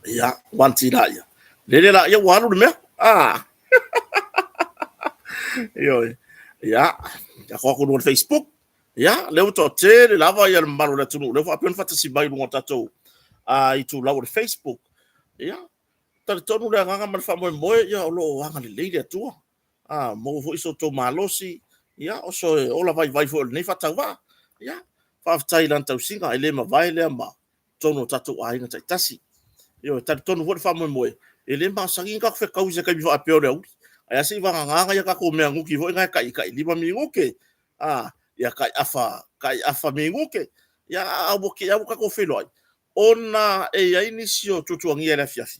Ia, wanti laia. Lele laia ua alu le mea. Ah. Ioe. Ia, ako atu luga o le Facebook. Ia, lea ua toatele lava ia le mamalu o le atunuu lea ua faapea ona faatasi mai i luga o tatou itulau o le Facebook. Ia, talitonu le agaga ma le faamoemoe, ia o lo o agalelei le Atua. A, maua foi so outou malosi, ia, o se ola vaivai foi o lenei faatauvaa. Ia, faafetai i lana tausiga, e le mavae lea ma totonu o tatou aiga taitasi. Ioe, e talitonu foi le faamoemoe, e le masani ona tatou fetau i se taimi faapea o le aoauli. Ae a se i vagana a tatou mea nuti foi na e tai 5 minute, ia tai afa minute, ia a ua te i lava ua tatou feiloai, ona e i ai nisi o tuatuagia i le afiafi,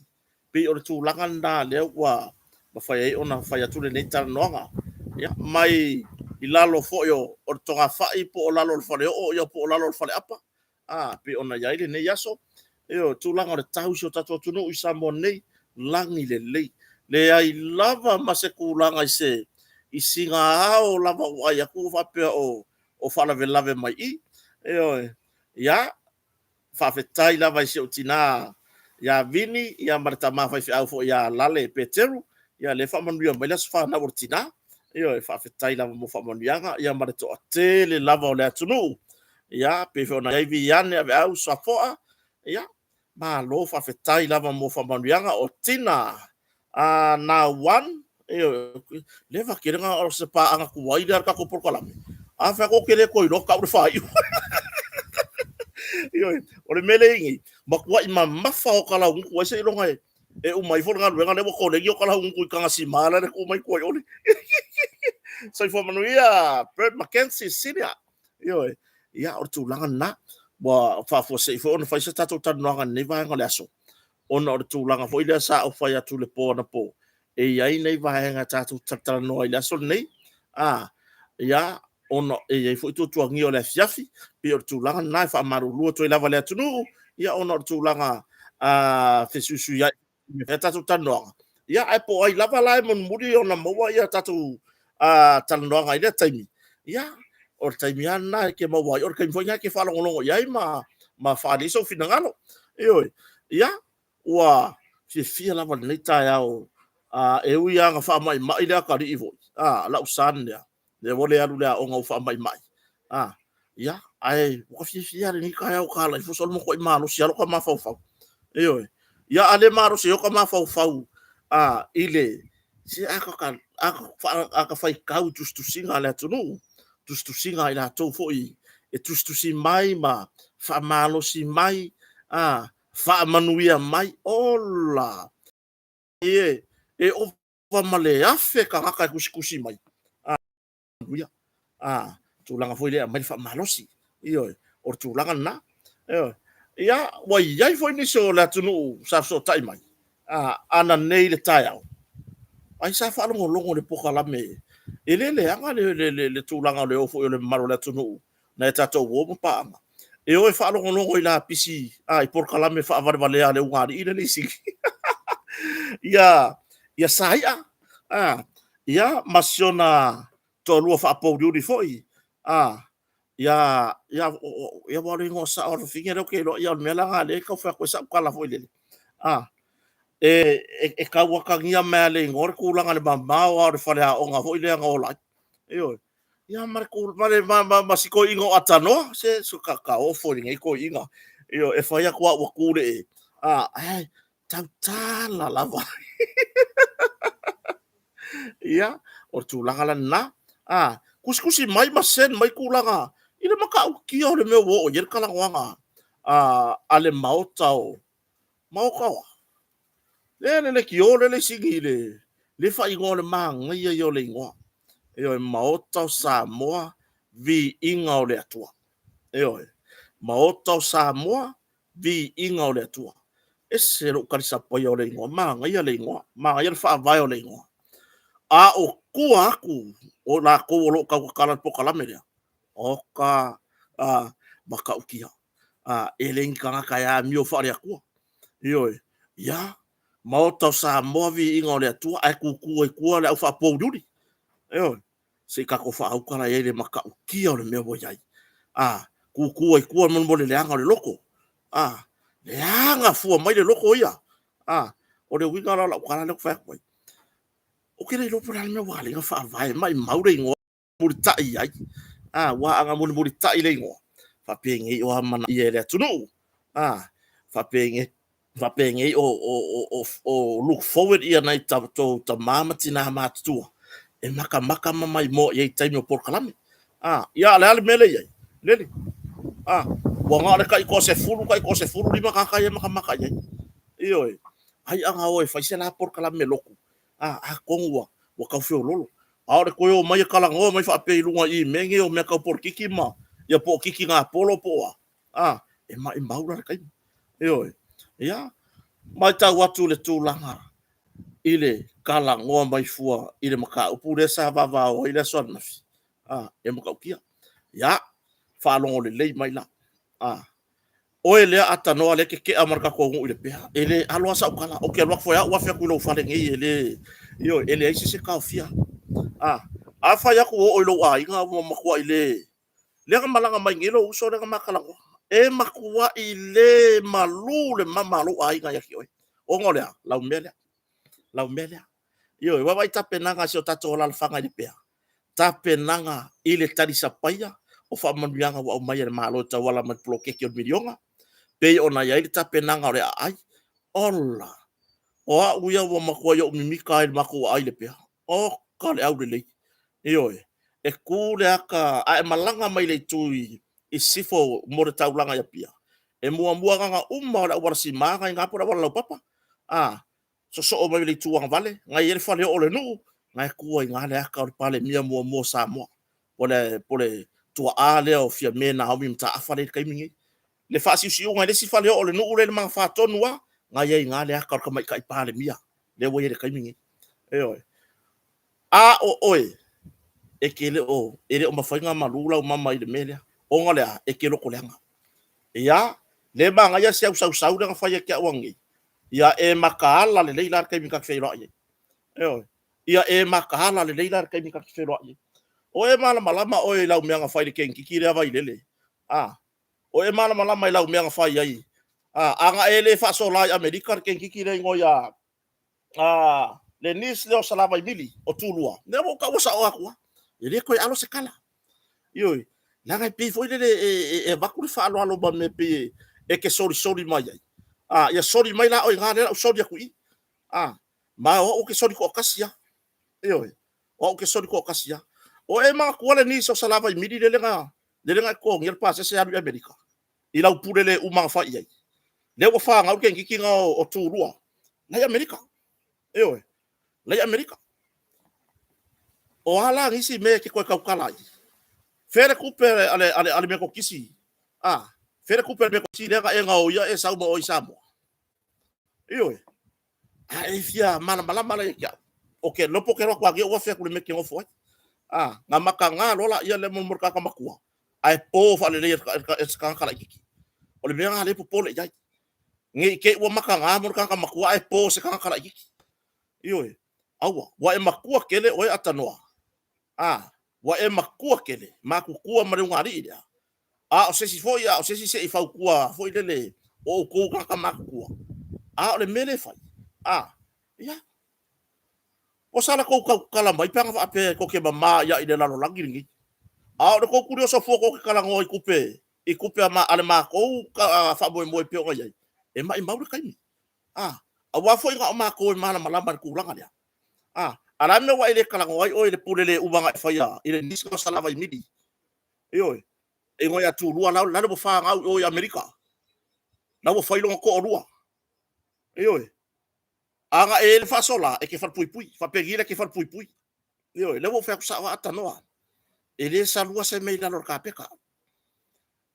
pei o le tulaga lena lea ua mafai ai ona fai atu lenei talanoaga. Ia, mai i lalo foi o le togafai po o lalo o le faleoo po o lalo o le faleapa, pei ona i ai lenei aso. Ioe, tulaga o le tau i si o tatou atunuu i Samoa nei, lagi lelei, leai lava ma se tulaga i sina ao lava ua vaai atu faapea o faalavelave mai i i. Ioe. Ia, faafetai lava i si ou tina ia Vini ma le tama faifeau foi ia Lale Peteru, ia lea e faamanuia mai le aso fanau o le tina. Ioe, faafetai lava mo faamanuiaga ma le toatele lava o le atunuu. Ia, pei foi ona i ai Viane Aveau Safoa, ia, malo faafetai lava mo faamanuiaga. O Tina Nauan, ioe, leva tele na o se paaga tuai lea a le tatou polokalame. A fai atu ou te le toe iloa tau le faaiu. Ioe, o le mea lea e i ai nei, matuai mamafa ota laugutu ai seiloga e uma ifo le galuega lea ua koleni ota laugutu i tagasima la e tu mai tua i o. Soifua manuia Bert McKenzie Senior. Ioe, ia o le tulaga lena. Ua faafuasei foi ona fai se tatou talanoaga i lenei vaega o le aso, ona o le tulaga foi lea sa ou fai atu i le po anapo, e i ai nai vaega tatou te talatalanoa ai i le aso lenei, ia, ona e i ai foi tuatuagia o le afiafi. Pei o le tulaga lena e faamalulu atu ai lava i le atunuu, ia ona o le tulaga fesuisuiai o tatou talanoaga, ia ae po o ai lava la e mulimuli ona maua tatou talanoaga i lea taimi, ia, o le taimi lava lena e te maua ai, o le taimi foi lena e te faalogologo i ai ma faaali ai sou finagalo. Ioe. Ia, ua fiafia lava i lenei taeao, e ui lava ina faamaimai le atalii foi, lau son lea, lea ua le alu i le aoga ua faamaimai, ia, ae ua fiafia lava i lenei taeao o le matuai malosi lava o lota mafaufau. Ioe. Ia a le malosi ai lota mafaufau i le… se a ta faitau i tusitusiga a le atunuu, tusitusiga a i latou foi e tusitusi mai ma faamalosi mai, faamanuia mai, ola! E ova ma le 1,000 tagata e tusitusi mai, tulaga foi lea e aumai le faamalosi. Ioe, o le tulaga lena. Ioe. Ia, ua i ai foi nisi o le atunuu sa fesootai mai ananei i le taeao, ai sa faalogologo i le polokalame. E le leaga le tulaga o le o foi o le mamalu o le atunuu nai a tatou uo ma paaga, e o e faalogologo i lapisi i polokalame faavalevalea a le ulugalii lea e i Sini ia Saia, ia ma si ona toalua faapouliuli foi, ia aua o le igoa sao lava o le fafine lea ou te iloa, ia o le mea la lena o lea e tau fai atu ai sau tala foi lele, e tau atagia mai lava i le igoa le tulaga i le mamao lava o le faleaoga foi lea na ola ai. Ioe. Ia ma si toeaina o Atanoa, se ta ofo i lenei toeaina. Ioe, e fai atu lava ua tu le… ae tautala lava. Ia, o le tulaga la lena. Tusitusi mai ma send mai tulaga i le matautia o le mea ua oo i ai le talanoaga a le Maota o Maota o a? Lea e le leitio lea e i Sini i le faaigoa o le manaia ia o le igoa. Ioe, Maota o Samoa, Viiga o le Atua. Ioe, Maota o Samoa, Viiga o le Atua. E ese lou talisapaia o le igoa, manaia le igoa, manaia le faavae o le igoa. A o tua atu o latou o lo o tautatala le polokalame lea, oka, matautia. E le ni tagata e amio faale-Atua. Ioe. Ia, Maota o Samoa, Viiga o le Atua, ae tutu ai i tua le au faapouliuli. Ioe. Se i tatou faauta la i ai i le matautia o le mea ua i ai. Tutu ai i tua le leaga o le loto. Leaga fua mai le loto ia. A, o le uiga la o lau tala lea ou te fai atu ai, ou te le iloa po o le a le mea ua ala ai ona faavae, maumau le igoa mulimulitai i ai. A, aua a na mulimulitai i le igoa, faapenei o amanaia e le atunuu. A, faapenei o look forward ia nai tatou tama ma tina matutua e matamata ma maimoa i ai i taimi o polokalame. A, ia a o le a le mea lea e i ai? Lele. A, ua na o le tai toasefulu, tai toasefululima tagata ia e matamata i ai. Ioe. Ai a na o e fai se la polokalame lotu, a, atonu ua tau feoloolo. A o le toe omai e talanoa mai faapea i luga i i mea nei o mea tau polokiki ma ia po o titigapolo po o a, a, e maumau la le taimi. Ioe. Ia, matau atu i le tulaga i le talanoa mai fua i le mataupu lea sa vavao ai le aso ananafi, a, e matautia. Ia, faalogo lelei mai la, a, oe lea Atanoa lea e te tea ma le tatou nuu i Lepea, e le alo lava sau tala, ou te alu atu foi lava ou afe atu i lou fale nei, e le, ioe, e leai se isi e taofia au. A, afai atu ua oo i lou aiga ua matuai le, lea na malaga mai nei lou uso lea na ma talanoa, e matuai le malu le mama a lou aiga ia te oe, ona o le a? Lau mea lea, lau mea lea. Ioe, vaavaai i tapenaga a si o tatou alaalafaga i Lepea, tapenaga i le talisapaia o faamanuiaga ua aumai e le Malo e tauala mai i le poloketi o le miliona, pei ona i ai le tapenaga o le aai. Ola! O au ia ua matuai ou mimita lava i le matou aai i Lepea. Oka le aulelei. Ioe. E tu le ata, a e malaga mai le itu i sisifo mo le taulaga i Apia, e muamua na uma lava o le auala sima lena e i ina po o le auala laupapa, sosoo mai le itu agavale na e i ai le faleoo o le nuu, na e tu ai i ina le ata o le Palemia muamua o Samoa, po o le tuaa lea o Fiame Naomi Mataafa lea e i ai i le taimi lenei. Le faasiusiuga i le isi faleoo o le nuu lea i le magafa tonu lava, na e i ai i ina le ata o le Tamaitai Palemia lea ua i ai i le taimi lenei. Ioe. A o oe, e te le o, e le o mafai ona malu lau mama i le mea lea, ona o le a? E te lotoleaga. Ia, lea e manaia si au sausau lea na fai ia te au ananei, ia e mataala lelei la le taimi ta te feiloai ai. Ioe. Ia e mataala lelei la le taimi ta te feiloai ai. O e malamalama oe i lau mea na fai i le tenikitia lea Vailele? A, o e malamalama i lau mea na fai ai? A na e le faasola i Amerika le teineitiiti lea e igoa ia le niece lea o Salavaimili o Tumua, lea ua ou taua sao atu lava, e le toe alo se tala. Ioe, leaga e pei foi lele e avatu le faaaloalo ma mea e pei e te solisoli mai ai. A, ia soli mai la oe i ina, o lea o le a ou soli atu i i. Ma o au ou te soli toatasi lava. Ioe, o au ou te soli toatasi lava. O e manatua le niece o Salavaimili lele na e totogia le pasese alu i Amerika i lau pule le uma na fai i ai? Lea ua fanau le teineitiiti lena o Tumua, la e i Amerika. Ioe, la e i Amerika. O a la nisi mea e te toe tautala ai? Fea le tupe a le Metotisi? A, fea le tupe a le Metotisi lea na e gaoia e sau ma oe i Samoa? Ioe. A e fia malamalama la ia te au, ou te iloa po o te alu atu lava nei ou afe atu i le mea e te nofo ai. A, na mataga loa lea mo le tagata matua, ae po faalelei e se tagata laitiiti. O le mea lena o lea e popole i ai, ne i te i ua mataga mo le tagata matua ae po i se tagata laitiiti. Ioe, aua, ua e matua tele oe Atanoa. A, ua e matua tele, matutua ma le ulugalii lea. A o se isi foi, a o se isi se i fautua foi lele, o outou tagata matutua. A o le mea lea e fai, a, ia, ua sala tou tautala mai pe ana faapea tou te mama i le lalolagi lenei. A o le tou tulioso fua tou te talanoa i tupe, i tupe a le matou faamoemoe e pei ona i ai, e maumau le taimi. A, aua foi na o matou e malamalama i le tulaga lea. A, a o le a le mea ua e le talanoa ai oe i le pule le uma na e faia i le niece lea o Salavaimili? Ioe, e igoa ia Tumua, lale ua fanau i o i Amerika, la ua fai lona toalua. Ioe. A na e le faasola, e te falepuipui, faapeni la e te falepuipui. Ioe, lea ua ou fai atu sao lava Atanoa, e le salua se mea i lalo o le kapeta.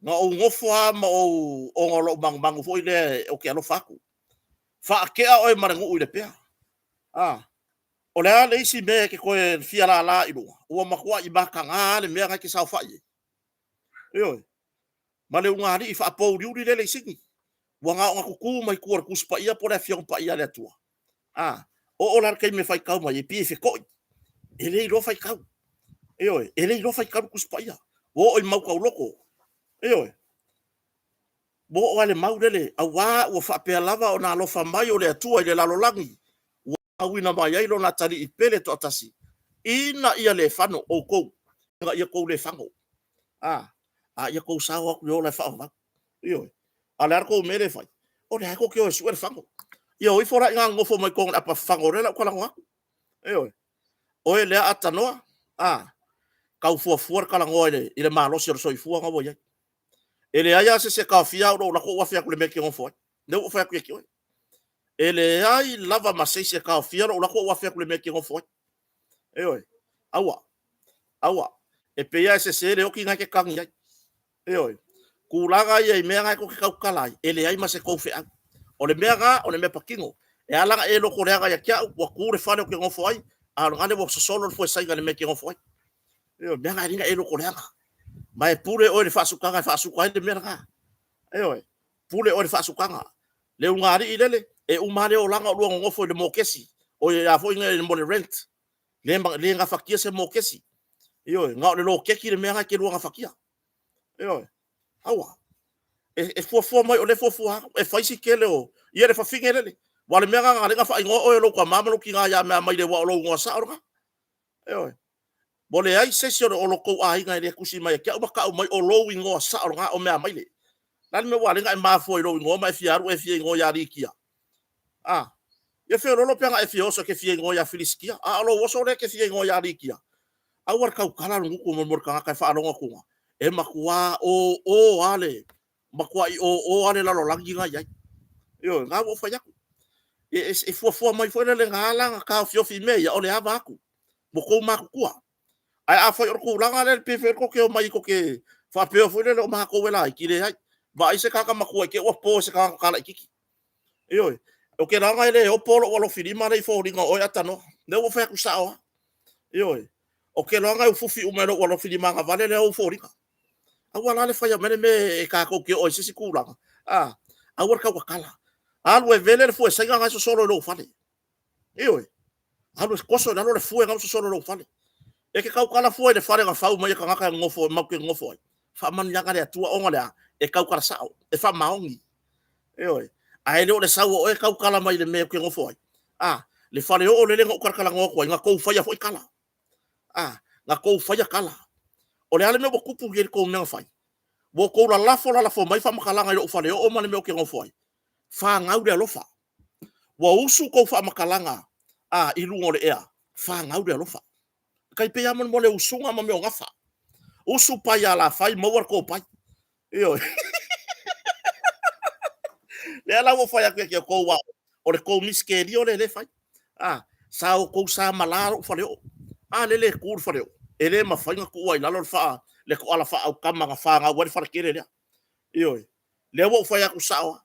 Na ou nofo lava ma ou, ona o lou manumanu foi lea ou te alofa atu. Faatea oe ma le nuu i Lepea. A, o le a le isi mea e te toe fia lala i luga? Ua matuai mataga lava le mea lena e te saofai ai. Ioe. Ma le ulugalii faapouliuli lele i Sini, ua na ona tutu mai tua o le Tusi Paia po o le Afioga Paia a le Atua. A, oo la i le taimi e faitau mai ai, e pei e feto'i, e le iloa faitau. Ioe, e le iloa faitau le Tusi Paia. Ua oo i mau tauloto. Ioe. Ua oo lava i le mau lele, aua ua faapea lava ona alofa mai o le Atua i le lalolagi, ua auina mai ai Lona Atalii pele e toatasi, ina ia le fano outou, ina ia outou le fano, a ia outou sao atu e ola e faavavau. Ioe. A o le a le tou mea lea e fai? O lea lava tou te o e sue le fago. Ia o ifo la i ina nonofo mai totonu o le apa fafago lea o le a ou talanoa atu. Ioe. Oe lea Atanōa, tau fuafua le talanoa i le malosi o le soifua lena ua i ai. E leai lava se isi e taofia au i lou alu atu ou afe atu i le mea e te nofo ai. O lea ua ou fai atu ia te oe. E leai lava ma se isi e taofia lou alu atu ou afe atu i le mea e te nofo ai. Ioe. Aua, aua. E pei lava e sese le oti lena e te tagi ai. Ioe. Tulaga ia i mea na e te tautala ai, e leai ma se tou feau. O le mea lena, o le mea patino. E ala ona e lotoleaga ia te au, ua tu le fale ou te nofo ai, a o lena ua sosolo le fuesaina i le mea e te nofo ai. Ioe, o le mea lena e ala ai ona e lotoleaga. Ma e pule oe i le faasukaga e faasuka ai le mea lena. Ioe, pule oe i le faasukaga. Le ulugalii lele, e uma lava le olaga o oulua nonofo i le mokesi, oi le a foi le rent, le gafatia se mokesi. Ioe, na o le loketi le mea lena e te lua gafatia. Ioe, aua. E fuafua mai o lea e fuafua atu, e fai si tele o… ia le fafine lele. Aua o le mea lena na ala ai ona faaigoa oe e lou tama ma lou tina ia Meamaile aua o lou igoa sao lena. Ioe. Ua leai se isi o lo outou aiga e le tusi mai ia te au ma tau mai o lou igoa sao lena o Meamaile. O le a le mea ua ala ai ona e mafua i lou igoa ma e fia alu e fia igoa ia Likia? A! Ia feoloolo pe ana e fia oso e te fia igoa ia Filisitia, a o lou oso lea e te fia igoa ia Likia. Aua le tautala le gutu mo le tagata e faalogo atu e matua o o lava le matuai o o lava le lalolagi na e i ai. Ioe, na ua ou fai atu. E fuafua mai foi lele na ala ona taofiofi i mea ia, o le ava atu ua outou matutua. Ae afai o le tulaga lea pei foi tou te omai tou te faapea foi lele o matou e laiti, leai. Vaai se tagata matua i te i ua po e se tagata laitiiti. Ioe. Ou te iloaina e le opo lou alofilima lea i foliga o oe Atanō. O lea ua ou fai atu sao lava. Ioe. Ou te iloaina e ufiufi uma e lou alofilimagavale lea ou foliga. Aua la le faia mai le mea e tatou te oo ai i se isi tulaga, a? Aua le tautatala. Alu e vele le fuesaina na e sosolo i lou fale. Ioe. Alu e toso i lalo le fue na ua sosolo i lou fale. E te tautala fua i le fale na fau mai e tagata matou te nonofo ai? Faamanuiaga a le Atua ona o le a? E tautala sao, e faamaoni. Ioe. Ae le o le sau o oe tautala mai i le mea ou te nofo ai. A, le faleoo lele na ou talatalanoa atu ai, na tou faia foi tala. A, na tou faia tala. O le a le mea ua tupu i le tou mea na fai? Ua outou lalafo lalafo mai faamatalaga i lou faleoo ma le mea ou te nofo ai, fanau le alofa. Ua usu tou faamatalaga i luga o le ea, fanau le alofa. E tai pei lava mo le usuga ma mea o gafa. Usu pai alafai maua le topai. Ioe. Lea la ua ou fai atu ia te outou, aua o le tou misitelio lea e fai. Sa outou sa mala lou faleoo. A lele e tu le faleoo, e le mafai ona tuua i lalo le toala faaaukama na fanau ai le faletele lea. Ioe. Lea ua ou fai atu sao lava.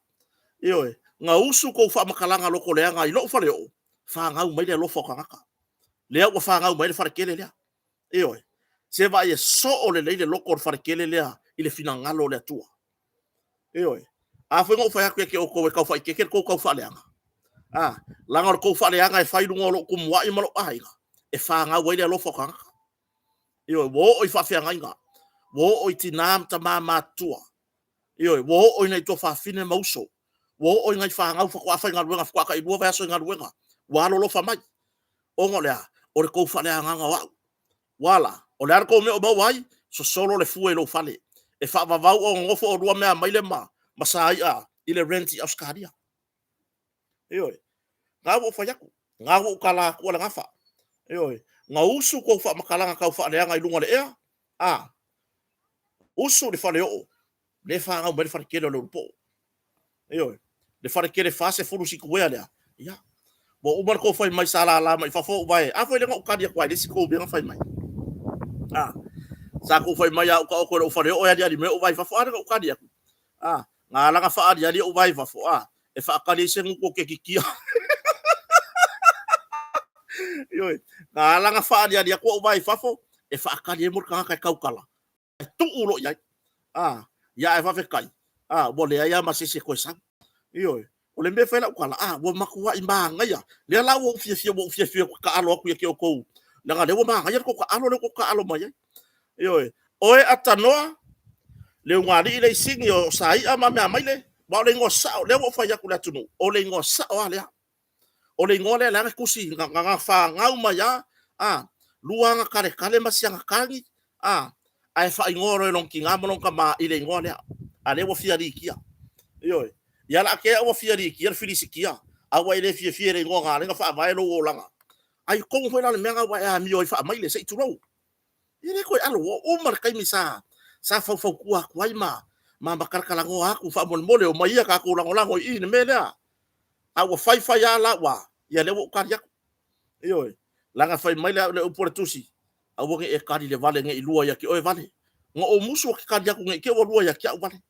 Ioe. Na usu tou faamatalaga lotoleaga i lou faleoo, fanau mai le alofa o tagata. Lea ua fanau mai ai le faletele lea. Ioe. Se vaai e soo lelei le loto o le faletele lea i le finagalo o le Atua. Ioe. A foi na ou fai atu ia te outou e tau faaeteete le tou taufaaleaga, a, leaga o le tou faaleaga e fai i luga o lou tumuai ma lou aiga, e fanau ai le alofa o tagata. Ioe, ua oo i faafeagaiga, ua oo i tina ma tama matutua. Ioe, ua oo i nai tuafafine ma uso, ua oo i nai fanau faatoa faigaluega faatoa tai 2 vaiaso i galuega, ua alolofa mai. Ona o le a? O le tou faaleagaga o au. Ua a la? O le a le tou mea o maua ai? Sosolo le fue i lou fale, e faavavau ona nonofo oulua Meamaile ma Sai'a i le rent i Ausetalia. Ioe. Na ua ou fai atu, na ua ou tala atua le gafa. Ioe. Na usu tou faamatalaga taufaaleaga i luga o le ea, a, usu i le faleoo, lea e fanau mai le faletele o le Ulupo. Ioe. Le faletele 40 sikuea lea, ia, ua uma le tou fai mai sa lala mai fafo ou vae. A foi lea na ou tali atu ai i le isi tou mea na fai mai. A, sa tou fai mai a ou taoto i lou faleoo e aliali mai ou vae i fafo. A lea na ou tali atu. A, na ala ona faaaliali ou vae i fafo, a, e faatali ai se gutu o ketikia. Ioe, na ala ona faaaliali atu ou vae i fafo, e faatali ai mo le tagata e tautala, e tuu loa i ai. A, ia ae faafetai, a, ua leai lava ma se isi e toe sau. Ioe, o le mea e fai lau tala, a, ua matuai manaia. Lea la ua ou fiafia, ua ou fiafia ou te taalo atu ia te outou, leaga o lea ua manaia le tou taalo lea ua outou taaalo mai ai. Ioe, oe Atanoa. Le ugaalii le isini o Saia ma Meamaile, aua o le igoa sao, lea ua ou fai atu i le atunuu, o le igoa sao lava lea. O le igoa lea lea na tusi na fanau mai lava, a, 2 ana taletale ma si ana tagi, a, ae faaigoa loa e lona tina ma lona tama i le igoa lea, a o lea ua fia likia. Ioe. Ia o le a tea ua fia likia le Filisitia, a ua e le fiafia i le igoa na ala ai ona faavae lou olaga. Ai tonu foi la o le mea lena ua e amio ai faamaile se i tulou. E le toe alo, ua uma le taimi sa faufautua atu ai ma talatalanoa atu, faamolemole omai ia tatou lagolago i i i le mea lea. A ua fai fai lava la ua a, ia lea ua ou tali atu. Ioe. Leaga fai mai le upu a le Tusi, aua ne i e kali i le vale ne i lua ia te oe vale. Na ou musu ou te tali atu ne i te i ua lua ia te au vale.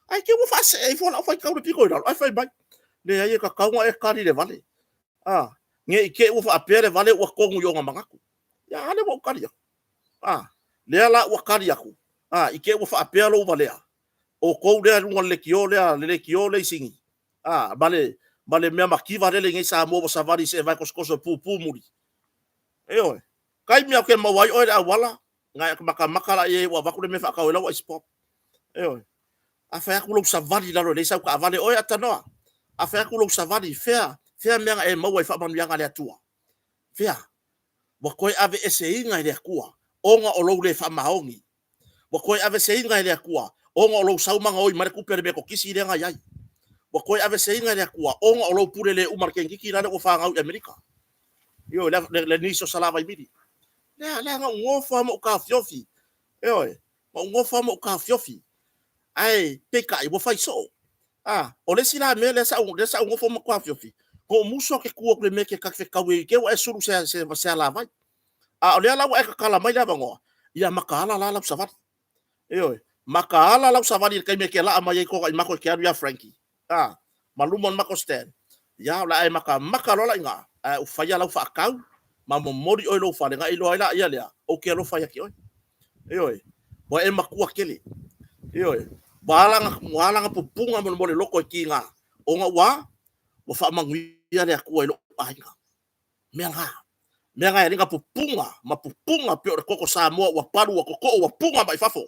Ae te i ua faasee ifo lau faitau i le pito i lalo ae fai mai, leai e tatau ona e kali i le vale. A, ne i te i ua faapea le vale ua tonu i ona manatu. Ia a lea ua ou tali atu. A, lea la ua tali atu, a, i te i ua faapea lou valea, o outou lea e i luga o le leitio lea, le leitio lea i Sini, a, ma le mea mativa lea e i inei i Samoa ua savali i seevae tosotoso e pupu muli. Ioe. Taimi lava ou te maua ai oe i le auala, ona e matamata lea i ai ua avatu le mea e faatau ai lau ice pop. Ioe. A fai atu lou savali i lalo e leai sau taavale, oe Atanòa, a fai atu lou savali, fea mea na e maua ai i faamanuiaga a le Atua? Fea? Ua toe aveeseina e le Atua ona o lou le faamaoni. Ua toe aveeseina e le Atua ona o lou sau ma gaoi mai le tupe a le Metotisi lea na i ai. Ua toe aveeseina e le Atua ona o lou pule le uma i le teineitiiti lale ua fanau i Amerika. Ioe, le niso salāvai mili. Lea na ou nofo lava ma ou taofiofi, ioe, na ou nofo lava ma ou taofiofi, ae peitai ua fai soo. O le isi la mea lea sa ou nofo ma taofiofi, na ou musu ou te tu atu i le mea ta te fetaui ai i te i ua e sulu i se alavai. A o lea la ua e tatala mai le avanoa, ia mataala la lau savali. Ioe, mataala lau savali i le taimi e te laa mai ai Tuanaimato e te alu ia Frankie, a, ma luma o le matou stand, ia o le a e matamata loa la i ina, ae ou faia lau faatau ma momoli oe i lou fale, ona e iloa ai laia lea, ou te alofa ia te oe. Ioe, ua e matua tele. Ioe, ua ala ona pupuna molemole loto e tiga, ona ua a? Ua faamanuia le Atua i lou aiga. Mea na, mea na e ala ai ona pupuna ma pupuna pei o le koko Samoa ua palu ua totoo ua puna mai fafo,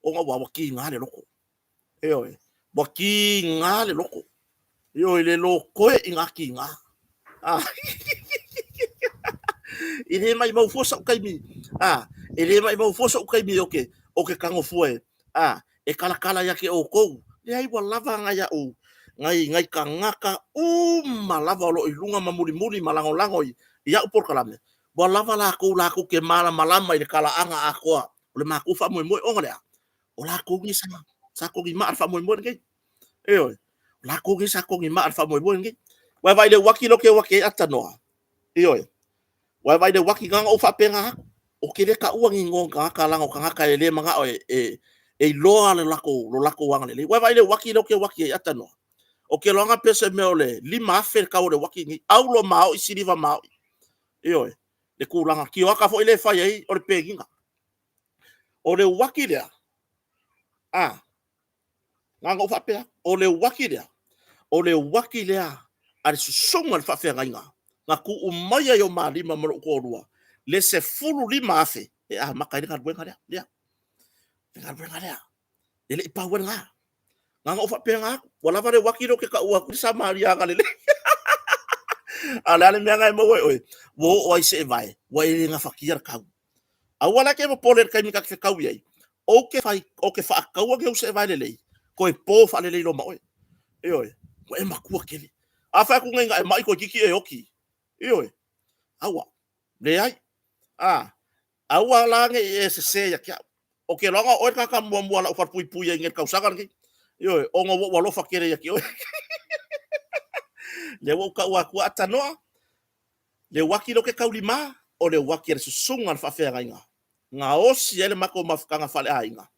ona ua a? Ua tiga le loto. Ioe, ua tiga le loto. Ioe, le lotoe i na tiga. E le maumau fua sou taimi, a, e le maumau fua sou taimi ou te tago fua e, a, e talatala ia te outou. Leai, ua lava nai au, nai tagata uma lava o lo o i luga ma mulimuli ma lagolago i au polokalame, ua lava latou latou te malamalama i le talaaga atoa o le matou faamoemoe. Ona o le a? O latou nei sa togimaa i le faamoemoe lenei. Ioe, o latou nei sa togimaa i le faamoemoe lenei. Ua e vaai i le uati lea ou te o atu ai Atanòa? Ioe. Ua e vaai i le uati, na ona ou faapena atu. Ou te le taua ni igoa o tagata leaga o tagata e le manao e iloa lo latou agalelei. Ua e vaai i le uati lea ou te o atu ai Atanòa? Ou te iloaina pe o se mea o le $5,000 le tau o le uati lenei, auro maoi, siliva maoi. Ioe, le tulaga tioata foi lea e fai ai o le peniga. O le uati lea, a, na ona ou faapea atu, o le uati lea, o le uati lea a le susuga i le faafeagaiga na tuu maia i o ma lima ma lou toalua le $15,000 e amata ai le galuega lea. Lea, le galuega lea, e le i pau ai lena. Na ona ou faapena atu, ua lava le uati lea ou te taua atu le Samaria agalelei. A o le a le mea na e maua e oe? Ua oo ai seevae, ua e le gafatia le tau. Aua la e te popole i le taimi ta te fetaui ai, ou te fai, ou te faataua ni ou seevae lelei, toe po faalelei loa ma oe. Ioe, ua e matua tele. A fai atu nei na e mai toeitiiti e oti. Ioe, aua, leai. A, aua la ne i e sese ia te au. Ou te iloa o oe le tagata muamua o le a ou falepuipui ai nei i le tausaga lenei. Ioe, ona ua ou alofa tele ia te oe. Lea ua ou taua atua Atanoa, Le uaki lea ou te taulima, o le uaki a le susuga a le faafeagaiga, gaosi ai le matou mafutaga faaleaiga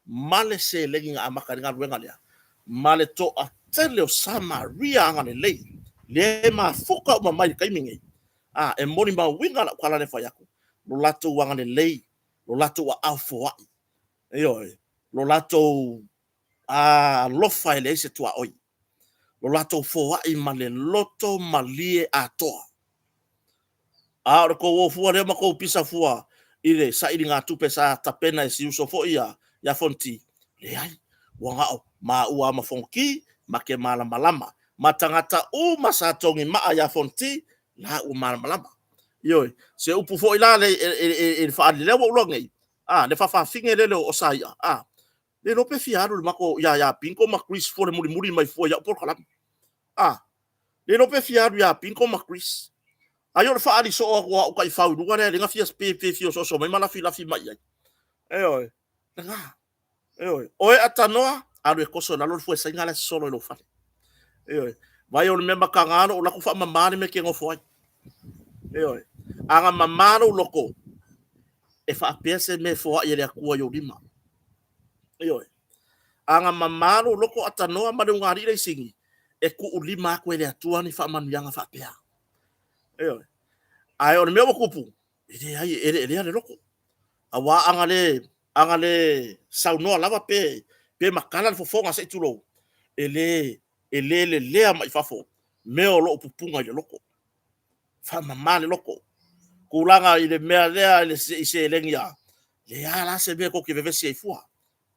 ma le seleni na amata ai le galuega lea, ma le toatele o Samaria agalelei lea e mafuta uma mai i le taimi nei. A, e molimauina lau tala lea e fai atu, lo latou agalelei, lo latou aao foai, ioe, lo latou alofa e leai se tuaoi, lo latou foai ma le loto malie atoa. A o le tou o fua lea ma tou pisa fua i le sailigatupe sa tapena e si uso foi ia Fonti, Leai, ua ga'o maua ma Fonoti ma ke malamalama. Ma tagata uma sa togi ma'a iā Fonoti, la ua malamalama. Ioe, se upu foi la le i le faaali lea ua ou iloa nei, a, le faafafine lele o Saia, a, le iloa pe fia alu i le matou, ia Bingo ma Chris fua i le mulimuli mai fua i au polokalame. A, le iloa pe fia alu ia Bingo ma Chris. Ai o le faaali soo atu o au taifau i luga lea lea na fia pe fia ososo mai ma lafilafi mai i ai. Ioe, lena. Ioe, oe Atanoa, alu e toso i lalo le fue Saina la e sosolo i lou fale. Ioe, vai o le mea mataga lou alu atu faamama le mea e te nofo ai. Ioe, a na mama lou loto, e faapea se mea e foai e le Atua i ou lima. Ioe, a na mama lou loto Atanoa ma le ulugalii le sini, e tuulima atu e le Atua ni faamanuiaga faapea. Ioe, ae o le mea ua tupu, e leai, e eleelea le loto. Aua a na le saunoa lava pe matala le fofoga se i tulou, e le lelea mai fafo mea o lo o pupuna i le loto. Faamama le loto. Tulaga i le mea lea i seleni a, leai la se mea tou te vevesi ai fua.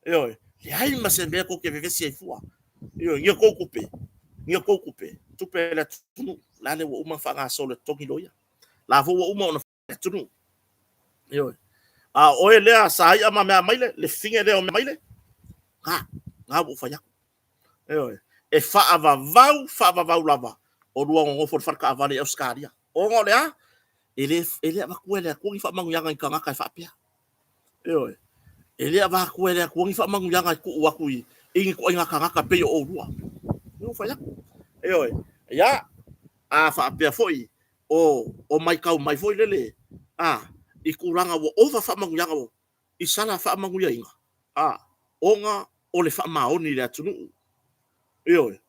Ioe, leai ma se mea tou te vevesi ai fua. Ioe, ni a outou tupe, ni a outou tupe, tupe a le atunuu, la ua uma ona faagasolo e totogi loia. La foi ua uma ona le atunuu. Ioe. A o oe lea sa ia ma mea maile, le fine lea o mea maile, na, na ua ou fai atu. Ioe. E faavavau, faavavau lava, o lua nonofo i le faletaavale i Ausetalia. Ona o le a? E le avatua e le Atua ni faamanuiaga i tagata e faapea. Ioe. E le avatua e le Atua ni faamanuiaga e tuu atu i ni ituaiga tagata pei o oulua. Ua ou fai atu. Ioe. Ia, a faapea foi o matau mai foi lele a i tulaga ua ova faamanuiaga i sala faamanuiaina a ona o le faamaoni i le atunuu. Ioe.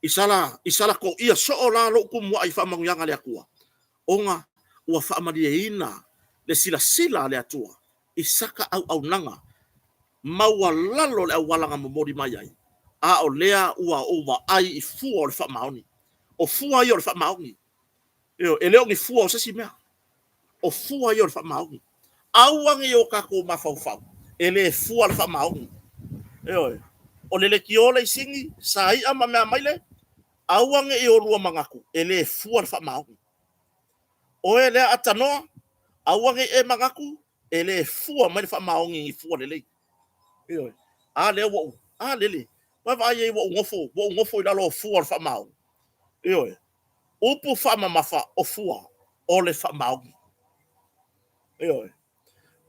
I sala toia soo la lou tumuai i faamanuiaga a le Atua, ona ua faamalieina le silasila a le Atua i saka auaunaga maualalo le auala na momoli mai ai, a o lea ua ou vaai i fua o le faamaoni. O fua ia o le faamaoni. Ioe, e le o ni fua o se isi mea. O fua ia o le faamaoni. Aua ne i o tatou mafaufau e le fua le faamaoni. Ioe, o le leitio le isini, saia ma mea maile, aua ne i olua manatu e le fua le faamaoni. Oe lea Atanoa, aua ne i e manatu e le fua mai le faamaoni i ni fua lelei. Ioe, a lea ua ou, a lele, vaavaai i ai ua ou nofo i lalo o fua o le faamaoni. Ioe, upu faamamafa o fua o le faamaoni. Ioe,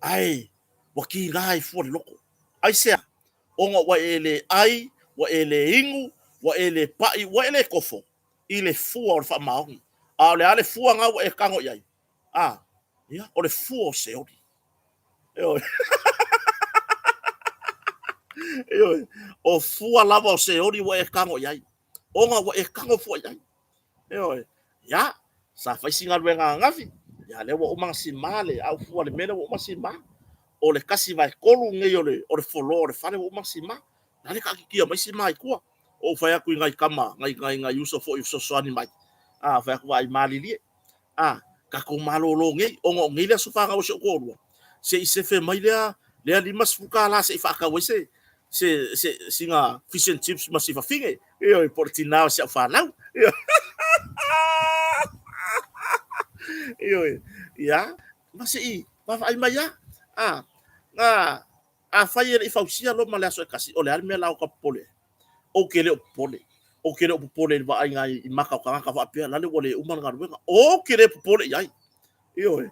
ae ua tiga ai fua le loto. Aisea? Ona ua e le ai, ua e le inu, ua e le pai, ua e le tofo i le fua o le faamaoni. A o le a le fua na ua e tago i ai? A, ia, o le fua o Seoli. Ioe. Ioe. O fua lava o Seoli ua e tago i ai. Ona ua e tago fua i ai. Ioe. Ia, sa fai si galuega ananafi. Ia, lea ua uma ona sima le au fua le mea lea ua uma sima. O le 1/3 nei o le floor o le fale ua uma ona sima. La le taatitia mai sima i tua. Ou fai atu i nai tama, nai uso foi fesoasoani mai. A, fai atu, vaai malilie. A, tatou malolo nei, ona o nei le aso fanau o si ou toalua, se i sefe mai lea $50 se i faatau ai sina fish and chips ma si fafine, ioe, po o le tina o si au fanau. Ioe, ia, ma se i vaavaai mai lava. A, na, afai e le i fausia Roma i le aso e tasi, o le a le mea la o ta popole ai? Ou te le o popole. Ou te le o popole i le vaaiga i maka o tagata faapea, lale ua le uma le galuega. Ou te le popole i ai. Ioe.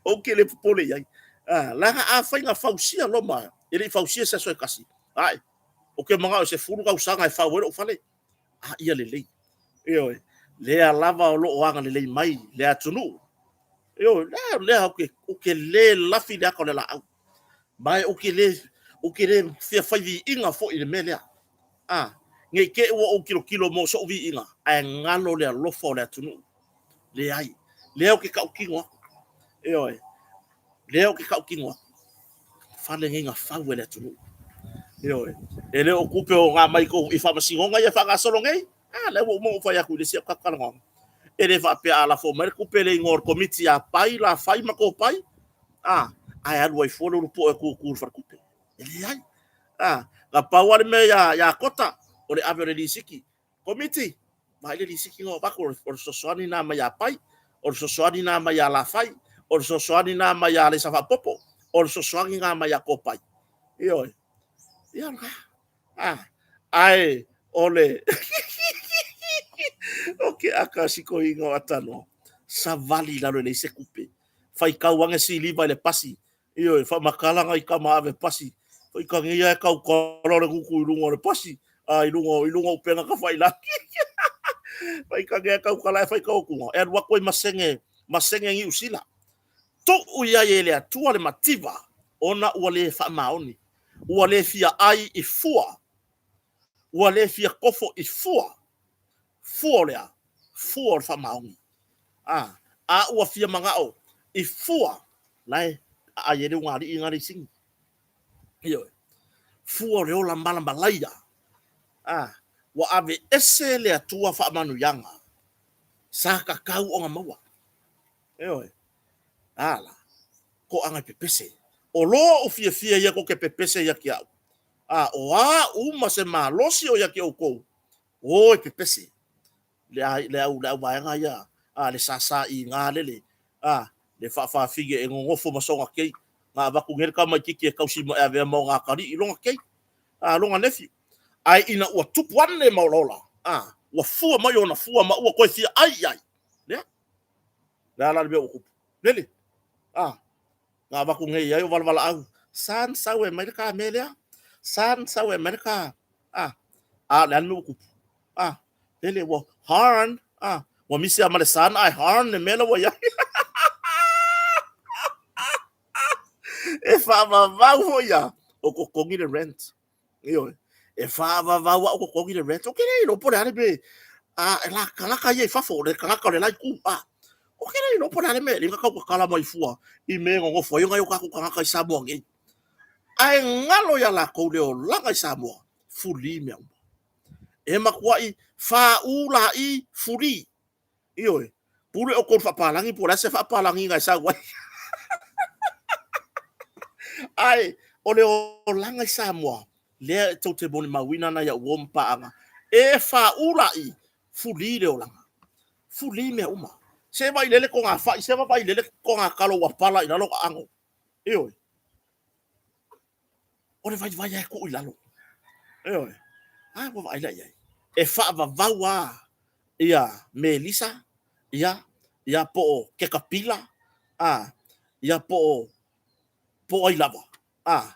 Ou te le popole i ai. Ah, leaga afai na fausia Roma, e le i fausia se aso e tasi. Ae, ou te manao i se 10 tausaga e fau ai lou fale. A ia lelei. Ioe. Lea lava o lo o agalelei mai le atunuu. Ioe, lea, lea ou te le lafi le ata o le laau. Ma ou te le fia fai viiga foi i le mea lea. A, ne i te i ua ou tilotilo mo so'u viiga, ae galo le alofa o le atunuu. Leai, lea ou te tautino atu. Ioe, lea ou te tautino atu. Fale nei na fau e le atunuu. Ioe, e le o tupe o na mai i faamasinoga ia e faagasolo nei. A, lea ua uma ou fai atu i le isi au talanoaga. E le faapea a lafo mai le tupe le igoa o le komiti a pai la fai ma topai, a, ae alu ai fua le ulupoe e tutu i le faletupe. E leai. A, na pau lava le mea ia, ia Kota, o le ave o le lisiti. Komiti, vaai le lisiti na o avatu, o le fesoasoani na mai ia Pai, o le fesoasoani na mai ia Lafai, o le fesoasoani na mai ia Aleisa Faapopo, o le fesoasoani na mai ia Kopai. Ioe. Ia lena. A, ae o le o ke aka sikoiga o Atanoa, savali i lalo e leai se tupe. Faitau ane siliva i le pasi, Ioe, faamatala nai tama ave pasi, faitagia e tautala le gutu i luga o le pasi, a i luga i luga o upega tafailagi. Faitagia e tautala e faitau atu, e alu atu ai ma sene, ma sene Niu Sila. Tuu i ai e le Atua le mativa, ona ua le faamaoni, ua le fia ai i fua, ua le fia tofo i fua. Fua o le a? Fua o le faamaoni. A, a ua fia manao i fua, la e aai ai le ugaalii na le isini. Ioe. Fua o le ola malamalaia. A, ua ave ese le Atua faamanuiaga sa tatau ona maua. Ioe. A la, toaga e pepese. O lou fiafia ia tou te pepese ia te au. A, o a uma se malosi o ia te outou, o e pepese. Le, le, au, le auvaega ia, a, le sasa-iga lele, a, le faafafine e nonofo ma sona kei. Na avatu nei le tamaititi e tausi ma e avea ma ona atalii lona kei, a, lona nephew. Ae ina ua tupu ane ma olaola, a, ua fua mai ona fua ma ua toe fia ai i ai. Lea, le a la le mea ua tupu? Lele, a, na avatu nei i ai o valavalaau, san sau e mai le ta mea lea, san sau e mai le ta, a, a, le a le mea ua tupu? A, lele ua harn, a, ua misi a ma le san ae harn le mea la ua i ai. E faavavau foi ia, o totogi le rent. Ioe. E faavavau a o totogi le rent. Ou te le iloa po o le a le mea, a, e la tagata ia i fafo, o le tagata o le la itu, a. Ou te le iloa po o le a le mea e ala ai ona tau tatala mai fua i mea e nonofo ai nai o tatou tagata i Samoa nei. Ae galo ia latou le olaga i Samoa, fuli mea uma. E matuai faaula'i fuli. Ioe. Pule outou i le faapalagi po o le a se faapalagiga e sau ai. Ae o le olaga i Samoa, lea e tou te molimauina nai au uo ma paaga, e faaula'i fuli le olaga. Fuli mea uma. Se vailele togafai, se vailele togatalo ua pala i lalo aano. Ioe. O le vaivai lava e tuu i lalo. Ioe. A ua vaai la i ai. E faavavau lava ia Melisa, ia, ia po o Ketapila, a, ia po o, po o ai lava, a,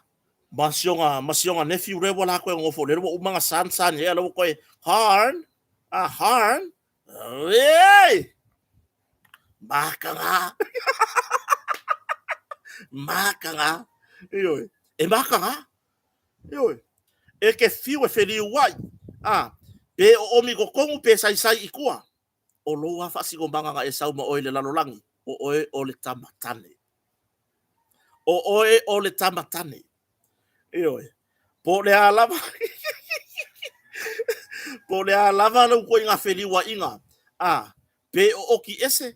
ma si ona, ma si ona nephew lea ua la toe nonofo, lea ua uma ona san san i ai, a o lea ua toe harn, a, harn, Ei! Makaga! Makaga! Ioe. E makaga. Ioe. E ke fiu e feliu ai. A, pe oomi i totonu pe saisai i tua. O lou lava faasinomaga na e sau ma oe i le lalolagi, o oe o le tama tane. O oe o le tama tane. Ioe. Po o le a lava po o le a lava lou ituaiga feliuaiga, a, pe ooti ese,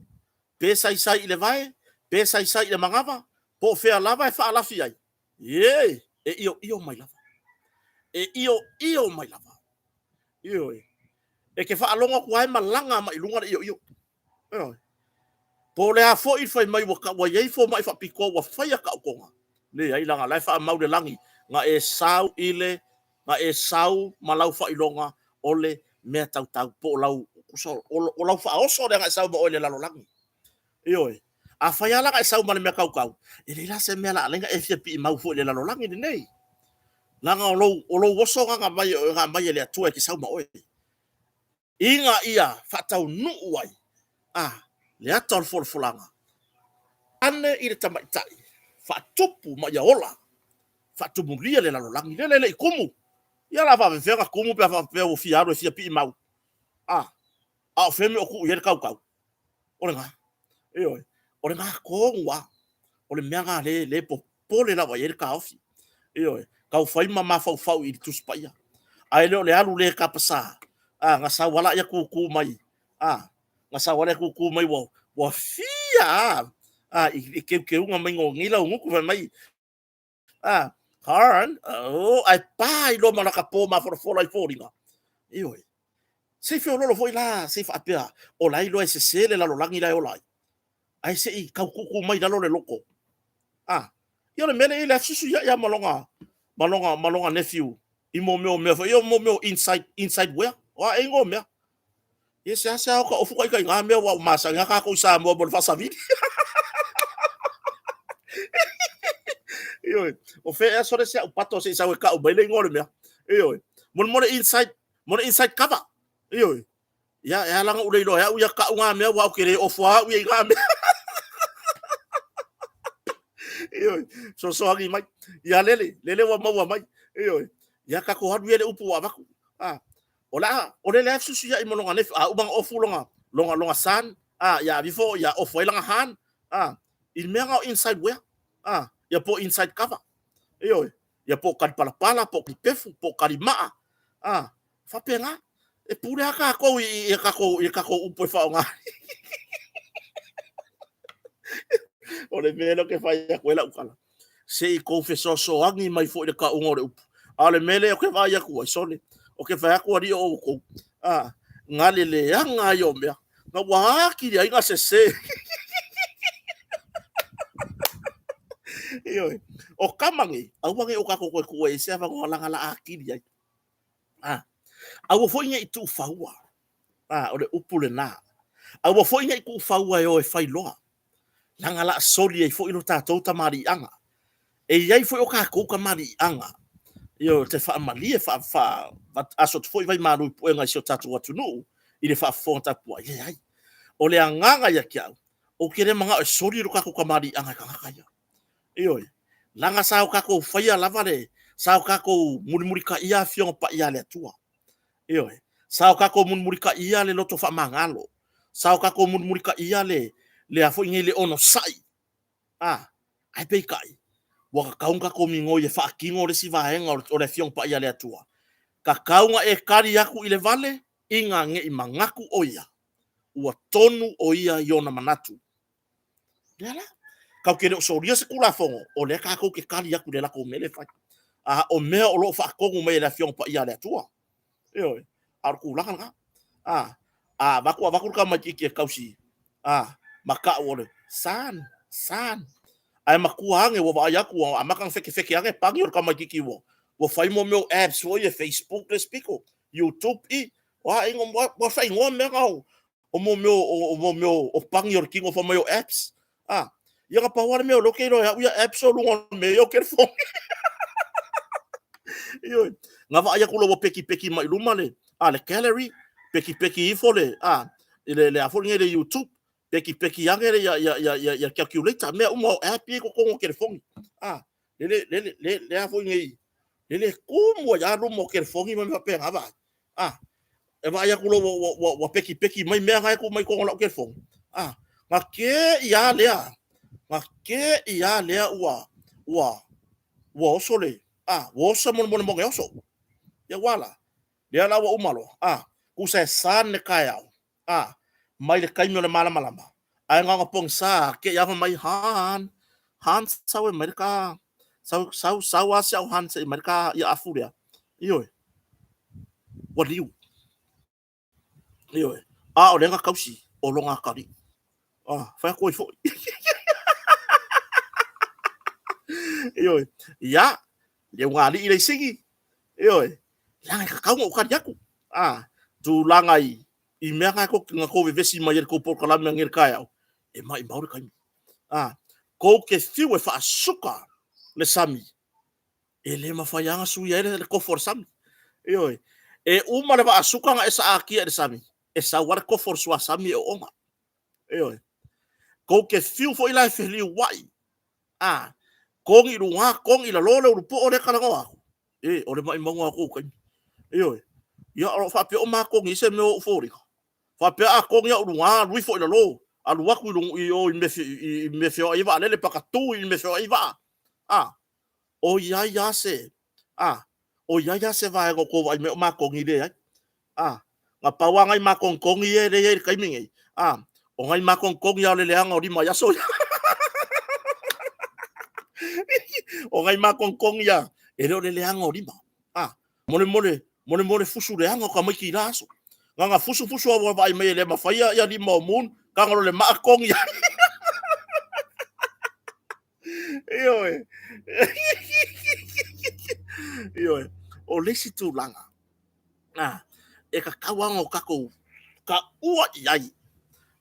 pe saisai i le vae, pe saisai i le manava, po o fea lava e faalafi ai, e, e ioio mai lava. E ioio mai lava. Ioe. E te faalogo atu lava e malaga mai i luga le ioio. Ioe. Po o le a foi le fai mai ua, ua i ai fomai faapitoa ua faia taotoga, leai, leaga la e faamau le lagi, na e sau i le, na e sau ma lau faailoga o le mea tautau, po o lau, o lau faaoso lea na e sau ma oe i le lalolagi. Ioe. Afai lava la na e sau ma le mea tautau, e leai la se mea la alai na e fia piimau foi i le lalolagi lenei. Leaga o lou, o lou oso na aumai e le Atua e te sau ma oe. Ina ia faataunuu ai a le ata o le folafolaga ane i le tamaitai, faatupu ma ia ola, faatumulia le lalolagi lele e le i tumu. Ia o le a faapefea ona tumu pe a faapea ua fia alu e fia piimau? A, a o fea le mea o tuu i ai le tautau? O lena. Ioe. O lena tonu lava. O le mea lena lea e popole lava i ai le taofi. Ioe. Tau fai ma mafaufau i le Tusi Paia. Ae le o le alu le tapasa. A, na sau lava laia tutu mai. A, na sau lava laia tutu mai ua, ua fia a, a, i le keukeuga mai o nei laugutu fai mai. A, Han, oh, ai pa i loma la ka po mafolafola i foliga. Ioe. Se i feololo foi la, se i faapea, o la iloa e sese le lalolagi la e ola ai. Ae se i taututu mai lalo le loto. Ah, ia o le mea lea i le asusu ia ia ma longa, ma longa, ma longa nephew i mo mea o mea foi, ia mo mea o inside, inside wear. O a e ingoa mea. Ia se ase ao ka ofu kai kai ngā mea wa o masani a kākou i Samoa mo le faasavili. Ioe, o fe ea sole se au pato se i sau e kau mai le ingoa o le mea. Ioe, mo le mo le inside, mo le inside cover. Ioe, ia e ala ona ou le iloa e au ia kau ngā mea ua ou ke le ofo au ia i ngā mea. Ioe, sosoagi mai. Ia lele, lele ua maua mai. Ioe, ia kākou alu ia le upu ua avatu. Ah, O le a, o le lea susu ia i mo longa nefi, a uma ofu longa, longa, longa san, a, ia avifo, ia ofu ai langa han, a, i mea nga o inside wear, a, ia po inside cover, ioe, ia po kali palapala, po kali pefu, po kali maa, a, faapena, e pule a kākou i, i, kākou, i kākou upu e whaonga. O le mea lea ke whai aku e lau kala. Se i kou fesoasoani mai foi le kauga o le upu. A o le mea lea ou ke vaai atu ai, sole, o ke fai atu alii o outou, a, na le leaga ai o mea, na ua atili ai na sese. Ioe, o tama nei, aua ne i o tatou toe tuu ai i se avanoa laga la atili ai. A, aua foi ne i tuufaua. A, o le upu lena. Aua foi ne i tuufaua e o e fai loa. Leaga la soli ai foi lo tatou tamaliiaga. E i ai foi o tatou tamaliiaga, ioe, te faamalie faa, faa, aso atu foi vaimalu i puega i si o tatou atunuu i le faafofoga tapuai. Leai. O le agaga ia te au, ou te le manao e soli lo tatou tamaliiaga e tagata ia. Ioe. Leaga sa o tatou faia lava le, sa o tatou mulimulitaia Afioga Paia a le Atua. Ioe. Sa o tatou mulimulitaia le loto faamagalo. Sa o tatou mulimulitaia le, le a foi nei le onosai. A, ae peitai, ua tatau ona tatou migoi e faatino le isi vaega o le Afioga Paia a le Atua. Tatau ona e tali atu i le vale, ina ne i manatu o ia, ua tonu o ia i ona manatu. Lea la, tatou te le o solia se Tulafono, o lea tatou te tali atu i le latou mea lea e fai. A o mea o lo o faatonu mai e le Afioga Paia a le Atua. Ioe, a o le tulaga lena. A, a avatu avatu le tamaitiiti e tausi, a, ma tau o le son, son. Ae matua ane ua vaai atu ua amata ona fekefeke ane pani o le tamaitiiti ua ua fai mo mea o apps foi e Facebook le isi pito, YouTube i, o a ua, ua faaigoa mea na o o mo mea o, mo mea o pani o le tino fai mai o apps. A, ia na pau lava le mea o lea ou te iloa e au ia apps o luga o mea ia o telefoni. Ioe, na vaai atu loa ua pekipeki mai luma le, a, le gallery, pekipeki ifo le, a, le, le a foi nei le YouTube, pekipeki ane le ia, ia, ia, ia, ia calculator, mea uma o app ia i totonu o telefoni. A, le, le, le, le, le a foi nei, le le tumu ai lava luma o telefoni ma mea faapena vaai. A, e vaai atu loa ua, ua, ua, ua pekipeki mai mea na e tuu mai totonu o lau telefoni. A, na te i a lea, na te i a lea ua, ua, ua oso le, a, ua oso mo le monemone oso. Ia ua la, lea la ua uma loa, a, tusa e sa le taeao, a, mai le taimi o le malamalama, ae na ona pogisa te i a fai mai, Han, Han sau e mai le ka, sau, sau, sau a si au Han se i mai le ka ia afu lea. Ioe, ua liu. Ioe, a o lea na tausi o lona atalii. Ah, fai atu ai foi. Ioe, ia, le ugalii le isigi. Ioe, leaga e tatau ona ou tali atu. Ah, tulaga i, i mea na tou, na tou vevesi mai ai le tou polokalame anei le taeao, e maimau le taimi. Ah, tou te fiu e faasuka le sami, e le mafai lava ona suia ai le kofo o le sami. Ioe, e uma le vaasuka na e saatia i le sami, e sau lava le kofo o le suasami e oona. Ioe, tou te fiu foi la e feliuai, a, kogi i luga, kogi i lalo le ulupoo lea e talanoa atu, e, o le maimauga o tou taimi. Ioe, ia o lo o faapea o makogi i se mea o ou foliga. Faapea a kogi au i luga, alu ifo i lalo, alu atu i luga i o i mea i mea feoai ai vaalele, pakatu i mea feoai ai vaa. A, o i ai lava se, a, o i ai lava se vaega o tou vaai mai o makogi leai. A, na pau lava nai makogikongi ia lea e i ai i le taimi nei, a, o nai makogikongi lava o le leaga o lima i aso ia. O nai makogikongi lava. E le o le leaga o lima. A, molemole, molemole fusu leaga o tamaiti i la aso. Na fusu fusu a ua vaai mai e le mafai ia lima o Moon, tago loa le maa togi ai. Ioe. Ioe. O le isi tulaga, a, e tatau lava ona o tatou taua i ai.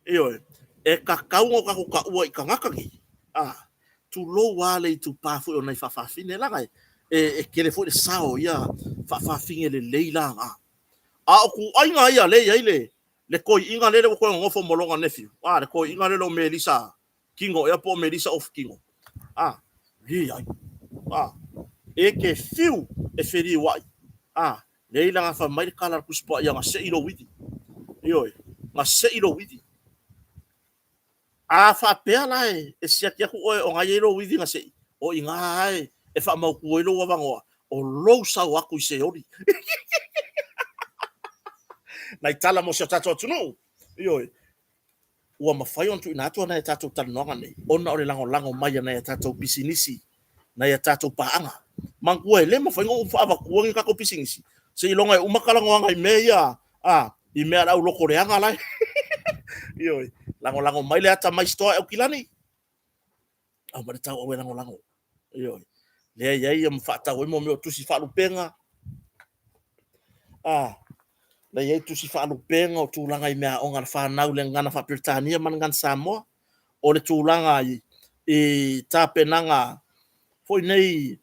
Ioe. E tatau ona o tatou taua i tagata nei, a, tulou lava le itupa foi o nai faafafine, leaga e tele foi le sao o ia faafafine lelei la na. A o ituaiga ia lea e i ai le toeaina lea ua toe nonofo ma lona nephew, a, le toeaina lea o Melisa Kino ea po o Melisa Off Kino, a, leai, a, e te fiu e feliuai, a, leai leaga fai mai le tala a le Tusi Paia, na sei lou ivi. Ioe, na sei lou ivi. A faapea la e siaki atu oe o na e i ai lou ivi na sei, o i ina e faamautu ai lou avanoa o lou sau atu i Seoli. Nai tala mo si o tatou atunuu. Ioe, ua mafai ona tuuina atu nai a tatou talanoaga nei ona o le lagolago mai a nai a tatou pisinisi, nai a tatou paaga. Manatua e le mafai ona ou faavatua ni tatou pisinisi seiloga e uma talanoaga i mea ia, a, i mea a le auloto leaga la e. Ioe, lagolago mai le Atamai Store i Aukilani, aumai le tauau e lagolago. Ioe, lea e i ai ma faatau ai mea o tusi faalupega, a, lea e i ai tusi faalupega o tulaga i meaaoga a le fanau i le gagana faa-Peretania ma le gagana Samoa, o le tulaga i tapenaga foi nei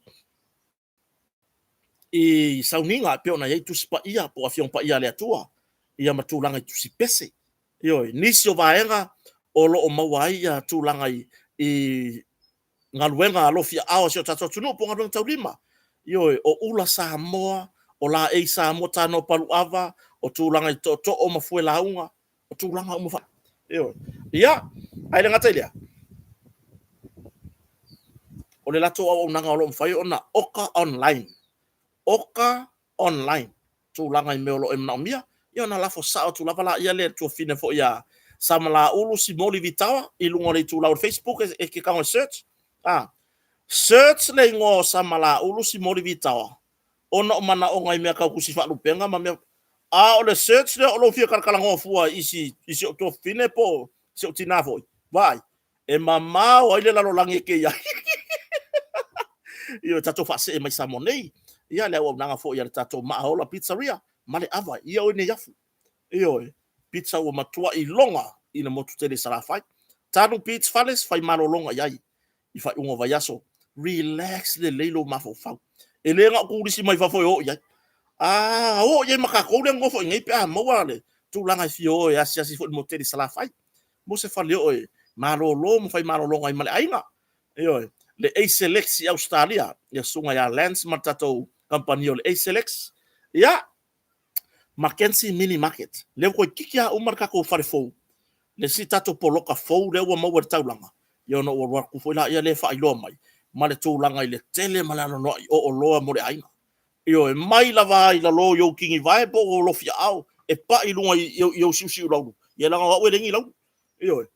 i sauniga e pei ona i ai Tusi Paia po o Afioga Paia a le Atua, ia ma tulaga i tusi pese. Ioe, nisi o vaega o lo o maua ai ia tulaga i galuega alofiaao a si o tatou atunuu po o galuega taulima. Ioe, o ula Samoa, o laei Samoa, tanoa paluava, o tulaga i tootoo ma fuelauga, o tulaga uma fa... Ioe. Ia, ae le gata i lea, o le latou auaunaga o lo o mafai ona oka online. Oka online. Tulaga i mea o lo o e manaomia, ia ona lafo sao atu lava laia lea i le tuafafine foi ia Samalaulu Simoli Vitaoa i luga o le itulau o le Facebook e te tago e search. A, search le igoa o Samalaulu Simoli Vitaoa ona o manaoga i mea tau tusi faalupega ma mea. A o le search lea o lou fia talatalanoa fua i si ou tuafafine po o si ou tinā foi, vaai, e mamao ai le lalolagi e te i ai. Ioe, tatou faasee mai Samoa nei, ia le auaunaga foi a le tatou Maaola Pizzeria ma le ava ia oe Neiafu. Ioe, pizza ua matuai iloga i le motu tele i Salafai. Tanu Beach Fales, fai malologa i ai i faaiuga o vaiaso. Relax lelei lou mafaufau. E le na o turisi mai fafo e o i ai. A o i ai ma tatou lea nonofo i inei pe a maua le tulaga e fia o e asiasi foi i le motu tele i Salafai. Mo se faleoo e malolo ma fai malologa ai ma le aiga. Ioe, le Acelex i Ausetalia, ia susuga ia Lance ma le tatou kamupani o le Acelex. Ia, Mackenzie Mini Market, lea ua toeitiiti lava uma le tatou fale fou, le isi tatou poloka fou lea ua maua i le taulaga, ia ona ua alu atu foi laia lea e faailoa mai ma le tulaga i le tele ma le anoanoai o oloa mo le aiga. Ioe, mai lava i lalo i ou tinivae po o ou alofiaao e pai i luga i ou siusiu laulu, ia leaga o au e leai ni laulu. Ioe,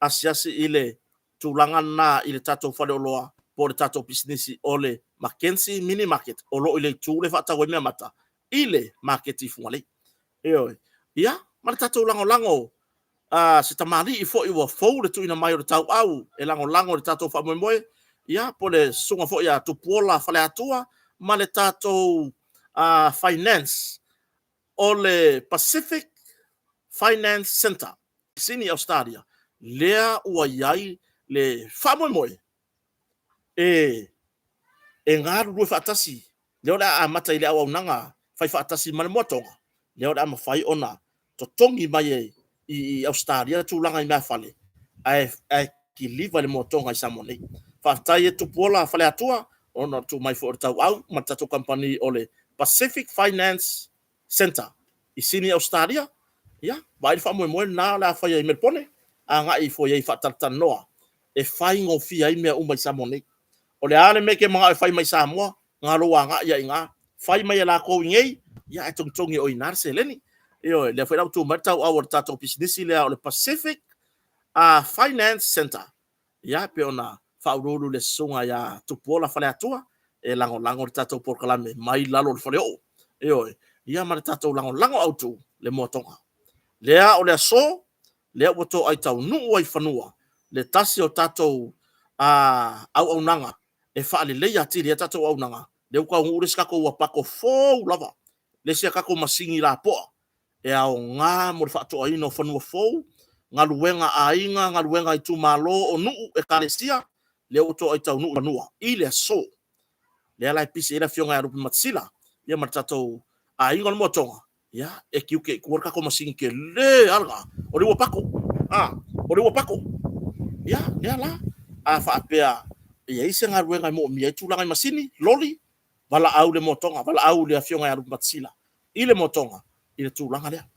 asiasi i le tulaga lena i le tatou faleoloa po o le tatou pisinisi o le Mackenzie Mini Market o lo o i le itu lea e faatau ai meamata i le maketi i Fugalei. Ioe. Ia, ma le tatou lagolago a se tamalii foi ua fou le tuuina mai o le tauau e lagolago i le tatou faamoemoe, ia, po o le susuga foi ia Tupuola Faleatua ma le tatou Finance o le Pacific Finance Centre. Sini Ausetalia, lea ua i ai le faamoemoe e galulue faatasi, lea o le a amata i le auaunaga fai faatasi ma le Moatoga, lea o le a mafai ona totogi mai i Ausetalia tulaga i meafale, ae kiliva i le Moatoga i Samoa nei. Faafetai e Tupuola Faleatua ona o le tuu mai foi o le tauau ma le tatou kamupani o le Pacific Finance Centre i Sini Ausetalia. Ia, vaai le faamoemoe lena o le a faia i Melepone, agai ifo i ai faatalatalanoa e faigofie ai mea uma i Samoa nei. O le a le mea e te manao e fai mai Samoa, na lou agai lava i ina, fai mai e latou i inei, ia ae togitogi e oe i ina le seleni. Ioe, lea foi la ua tu mai le tauau o le tatou pisinisi lea o le Pacific Finance Centre. Ia, pei ona faauluulu i le susuga ia Tupuola Faleatua, e lagolago le tatou polokalame mai lalo o le faleoo. Ioe, ia ma le tatou lagolago autu le moatoga. Lea o le aso, lea ua toai taunuu ai fanua le tasi o tatou auaunaga e faaleleia atili ai tatou auaunaga, lea ua taunuu le isi tatou uapako fou lava, le isi a tatou masini lapoa e aoga mo le faatoaina o fanua fou, galuega a aiga, galuega a itumalo, o nuu, ekalesia, lea ua toai taunuu i fanua i le aso. Lea la e pisi ai le afioga ia Lupematasila ia ma le tatou aiga o le Moatoga, ia, e tiute i tua le tatou masini tele lava lena, o le uapako. A, o le uapako. Ia, lea la, a faapea e i ai se galuega e moomia ai tulaga i masini, loli, valaau i le Moatoga, valaau i le afioga ia Lupematasila i le Moatoga i le tulaga lea.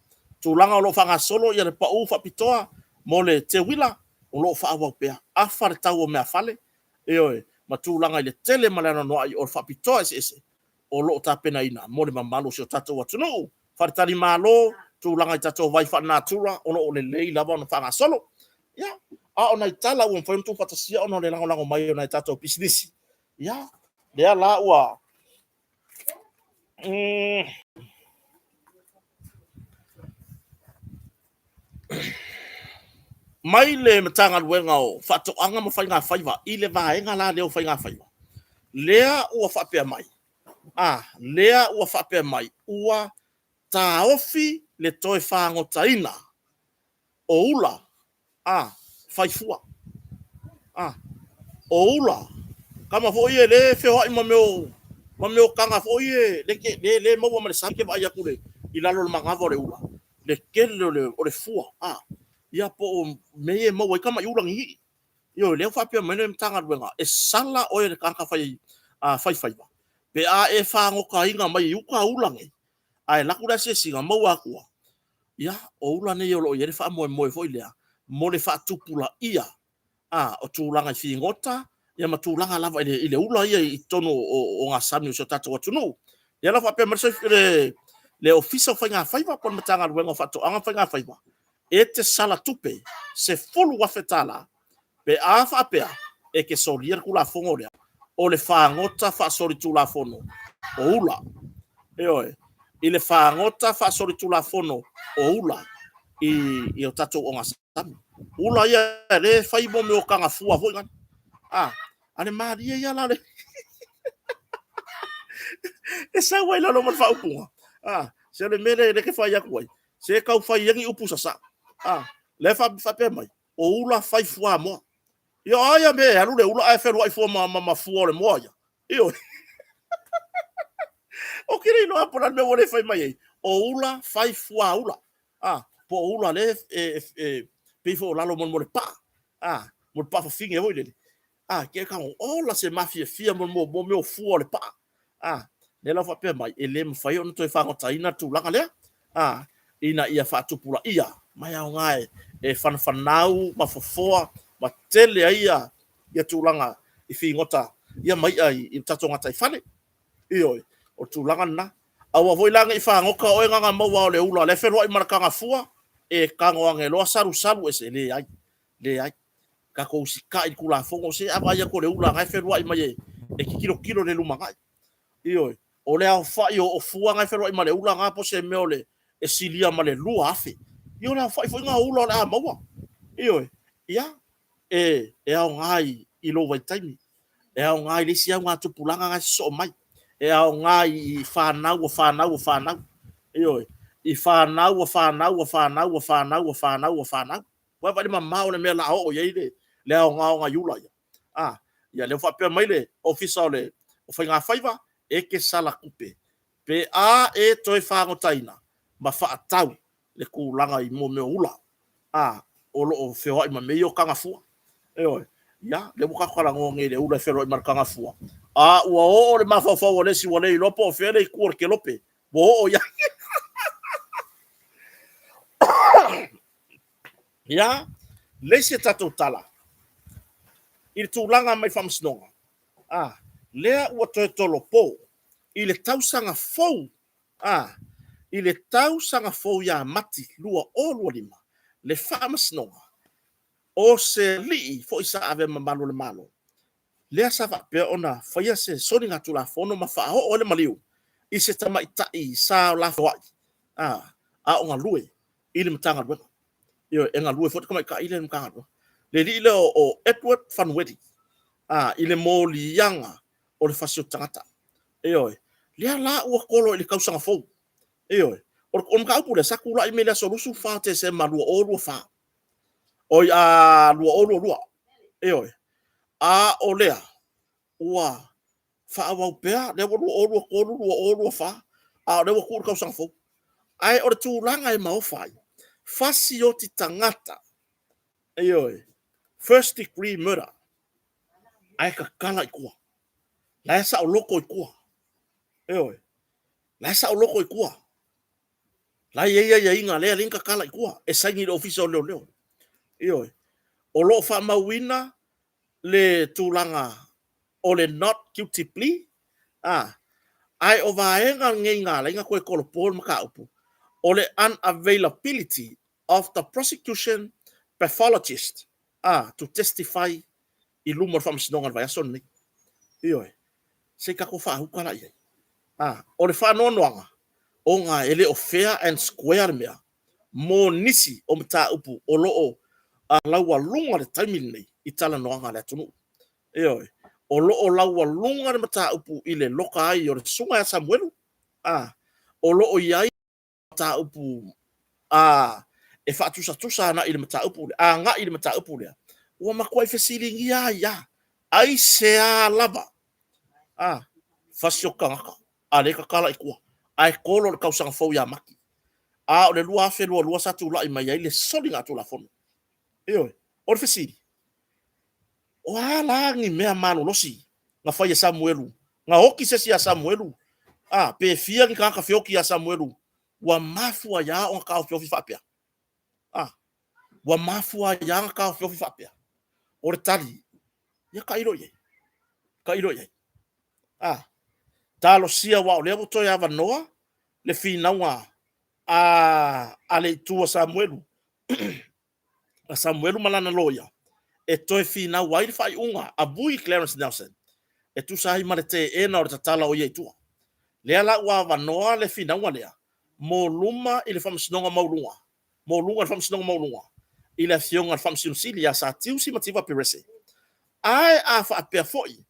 Tulaga o lo o faagasolo le pau faapitoa mo le teuila, o lo o faaauau pea. Afa le tau o meaafale, ioe, ma tulaga i le tele ma le anoanoai o faapitoa eseese o lo o tapenaina mo le mamalu o si o tatou atunuu. Faletalimalo, tulaga i tatou vai faalenatura, o lo o lelei lava ona faagasolo. Ia, a o nai tala ua mafai ona tuufaatasia ona o le lagolago mai o nai tatou pisinisi, ia, lea la ua mai le Matagaluega o Faatoaga ma Faigafaiva i le vaega la lea o Faigafaiva, lea ua faapea mai, lea ua faapea mai ua taofi le toe fagotaina o ula fai fua. O ula, tama foi ia lea e feoai ma mea o taga foi ia lea e maua mai le sami. E te vaai atu i lalo o le manava o le ula, le tele o le fua, ia po o mea ia e maua ai tamai ula ninii. Ioe, lea ua faapea mai le Matagaluega, e sala oe le tagata faifaiva pe a e fagotaina mai uta ula nei, ae alu atu le asiasiga maua atu, ia, o ula nei o lo o i ai le faamoemoe foi lea mo le faatupulaia o tulaga i figota ma tulaga lava i le ula ia i totonu o ogasami o si o tatou atunuu. Lea la faapea mai le Ofisa o Faigafaiva po o le Matagaluega o Faatoaga ma Faigafaiva, e te sala tupe $10,000 pe a faapea e te solia le Tulafono lea o le fagota faasolitulafono o ula. Ioe, i le fagota faasolitulafono o ula i o tatou ogasami. Ula ia lea e fai mea o taga fua foi na, a o le malie ia la o le e sau ai i lalo ma le faaupuga, se o le mea lea e te fai atu ai, se tau fai ia ni upu sasaa. Lea e faapea mai, o ula fai fuamoa. Ia o a ia mea e alu le ula ae fealuai fua ma fua o le moa ia? Ioe. Ou te le iloa po o le a le mea ua le fai mai ai, o ula fai fuaula. Po o ula lea e pei foi o lalo mo le paa, mo le paa fafine foi lele. E tago, ola se mafiafia mo mea o fua o le paa. Lea la ua faapea mai, e le mafai ona toe fagotaina le tulaga lea, ina ia faatupulaia ma e aoga e fanafanau ma fofoa ma tele ai ia tulaga i figota ma i'a i le tatou gataifale. Ioe, o le tulaga lena. Aua foi la ne i fagota oe na ona maua lava o le ula o la e feloai ma le tagafua, e tago ane loa salusalu ese, e leai, leai. Tatou usitai i le Tulafono. Se a vaai atu o le ula o lena e feloai mai e te tilotilo i le lumanai. Ioe, o le aofai o fua na e feloai ma le ula na po o se mea e silia ma le 2,000. Ia o le aofai foi lena o ula o le a maua. Ioe, ia, e aoga i lou vaitaimi, e aoga i le isi augatupulaga na e sosoo mai, e aoga i fanau a fanau a fanau. Ioe, i fanau a fanau a fanau a fanau a fanau a fanau. Ua vaai i le mamao o le mea o le a oo i ai le aoga o nai ula ia? Ia lea ua faapea mai le Ofisa o Faigafaiva, e te sala tupe pe a e toe fagotaina ma faatau le tulaga i mea o ula o lo o feoai ma mea ia o tagafua. Ioe, ia, lea ua tatou talanoa nei i le ula e feoai ma le tagafua, a ua oo le mafaufau o le isi ua le iloa po o fea le itu o le kelope ua oo i ai. Ia, le isi a tatou tala i le tulaga mai faamasinoga, lea ua toe tolopo i le tausaga fou, i le tausaga fou ia Mati 2025, le faamasinoga o se alii foi sa avea ma malu o le Malo. Lea sa faapea ona faia se soligatulafono ma faaoo ai le maliu i se tamaitai sa lafoai a o galue i le Matagaluega. Ioe, e galue foi le tamaitai lea i le Matagaluega. Le alii lea o Edward Fanueli i le moliaga o le fasi o tagata. Ioe, lea la ua tolo i le tausaga fou. Ioe, o le mataupu lea sa tulai mai le aso 24 Tesema 2024. Oi a 2022. Ioe, a o lea ua faaauau pea, lea ua 2023, 2024, a o lea ua tuu le tausaga fou. Ae o le tulaga e maofa ai, fasioti tagata, ioe, first degree murder, ae tatala i tua. La e saoloto i tua. Ioe, la e saoloto i tua. La e i ai aiaiga lea e ala ai ona tatala i tua, e saini i le Ofisa o Leoleo. Ioe. O lo o faamauina le tulaga o le not guilty plea, a, ae o vaega nei na ala ai ona toe tolopo le mataupu, o le unavailability of the prosecution pathologist, a, to testify i luma o le Faamasinoga i le vaiaso lenei. Ioe. Se i tatou faauta la i ai. A, o le faanoanoaga, ona e le o fair and square le mea mo nisi o mataupu o lo o laualuga le taimi lenei i talanoaga a le atunuu. Ioe. O lo o laualuga le mataupu i le loka ai o le susuga ia Samuelu, a, o lo o i ai mataupu a e faatusatusa agai i le mataupu lea, agai i le mataupu lea, ua matuai fesiligia ai lava, aisea lava a fasi o tagata a lea e tatala i tua, ae tolo le tausaga fou ia Mati. A o le 2022 sa tulai mai ai le soligatulafono. Ioe. O le fesili, o a la ni mea malolosi na fai e Samuelu? Na oti se isi ia Samuelu? A, pe fia ni tagata feoti ia Samuelu ua mafua ai lava ona taofiofi faapea? A, ua mafua ai lava ona taofiofi faapea? O le tali, ia tailo i ai. Tailo i ai. A, talosia aua o lea ua toe avanoa le finauga a le itu a Samuelu, a Samuelu ma lana loia, e toe finau ai le faaiuga a Vui Clarence Nelson e tusa ai ma le teena o le tatala o ia i tua. Lea la ua avanoa le finauga lea mo luma i le Faamasinoga Mauuluga, mo luga i le Faamasinoga Mauuluga i le Afioga i le Faamasino Sili ia Satiu Simativa Perese. Ae a faapea foi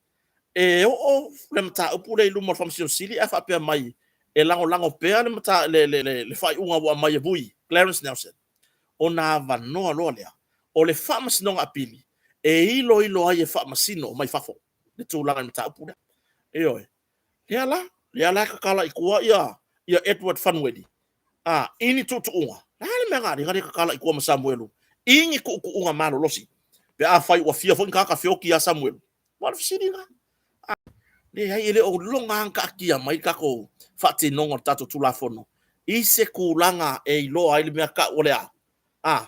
e oo le mataupu lea i luma o le Faamasino Sili ae faapea mai e lagolago pea le faaiuga ua aumai e Vui Clarence Nelson, ona avanoa loa lea o le Faamasinoga Apili e iloilo ai e faamasino mai fafo le tulaga i le mataupu lea. Ioe. Lea la, lea la e tatala i tua ia Edward Fanueli a, i ni tuutuuga. Le a le mea na ala ai tatala i tua ma Samuelu i ni tuutuuga malolosi pe afai ua fia foi ni tagata feoti ia Samuelu? Aua o le fesili lena. Leai, e le o iloga lava ona taatia mai le tatou faatinoga o le tatou Tulafono i se tulaga e iloa ai le mea tau o le a? A,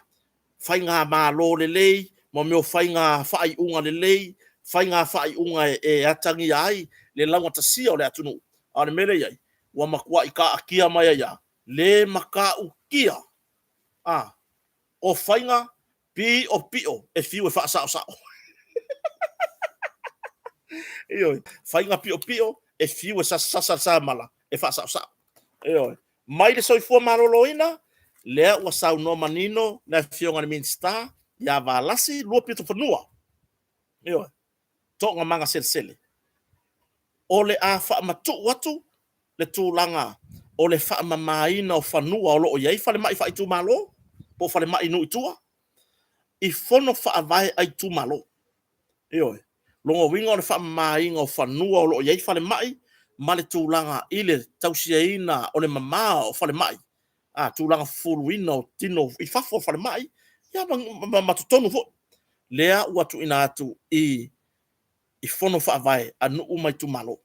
faigamalo lelei, ma mea o faiga faaiuga lelei, faiga faaiuga e atagia ai le laugatasia o le atunuu. A o le mea lea e i ai, ua matuai taatia mai ai lava le matautia a o faiga piopio e fiu e faasaosao. Ioe, faiga piopio e fiu e sasasasa le samala e faasaosao. Ioe, mai le soifua maloloina, lea ua saunoa manino le Afioga i le Minisita ia Valasi Luapitofanua, ioe, Toogamaga-selesele, o le a faamatuu atu le tulaga o le faamamaina o fanua o lo o i ai falemai faaitumalo po o falemai i nuu i tua i fono faavae a itumalo. Ioe. Lona uiga o le faamamaina o fanua o lo o i ai falemai ma le tulaga i le tausiaina o le mama o falemai, a, tulaga fufuluina o tino i fafo o falemai, ia ma totonu foi. Lea ua tuuina atu i fono faavae a nuu ma itumalo.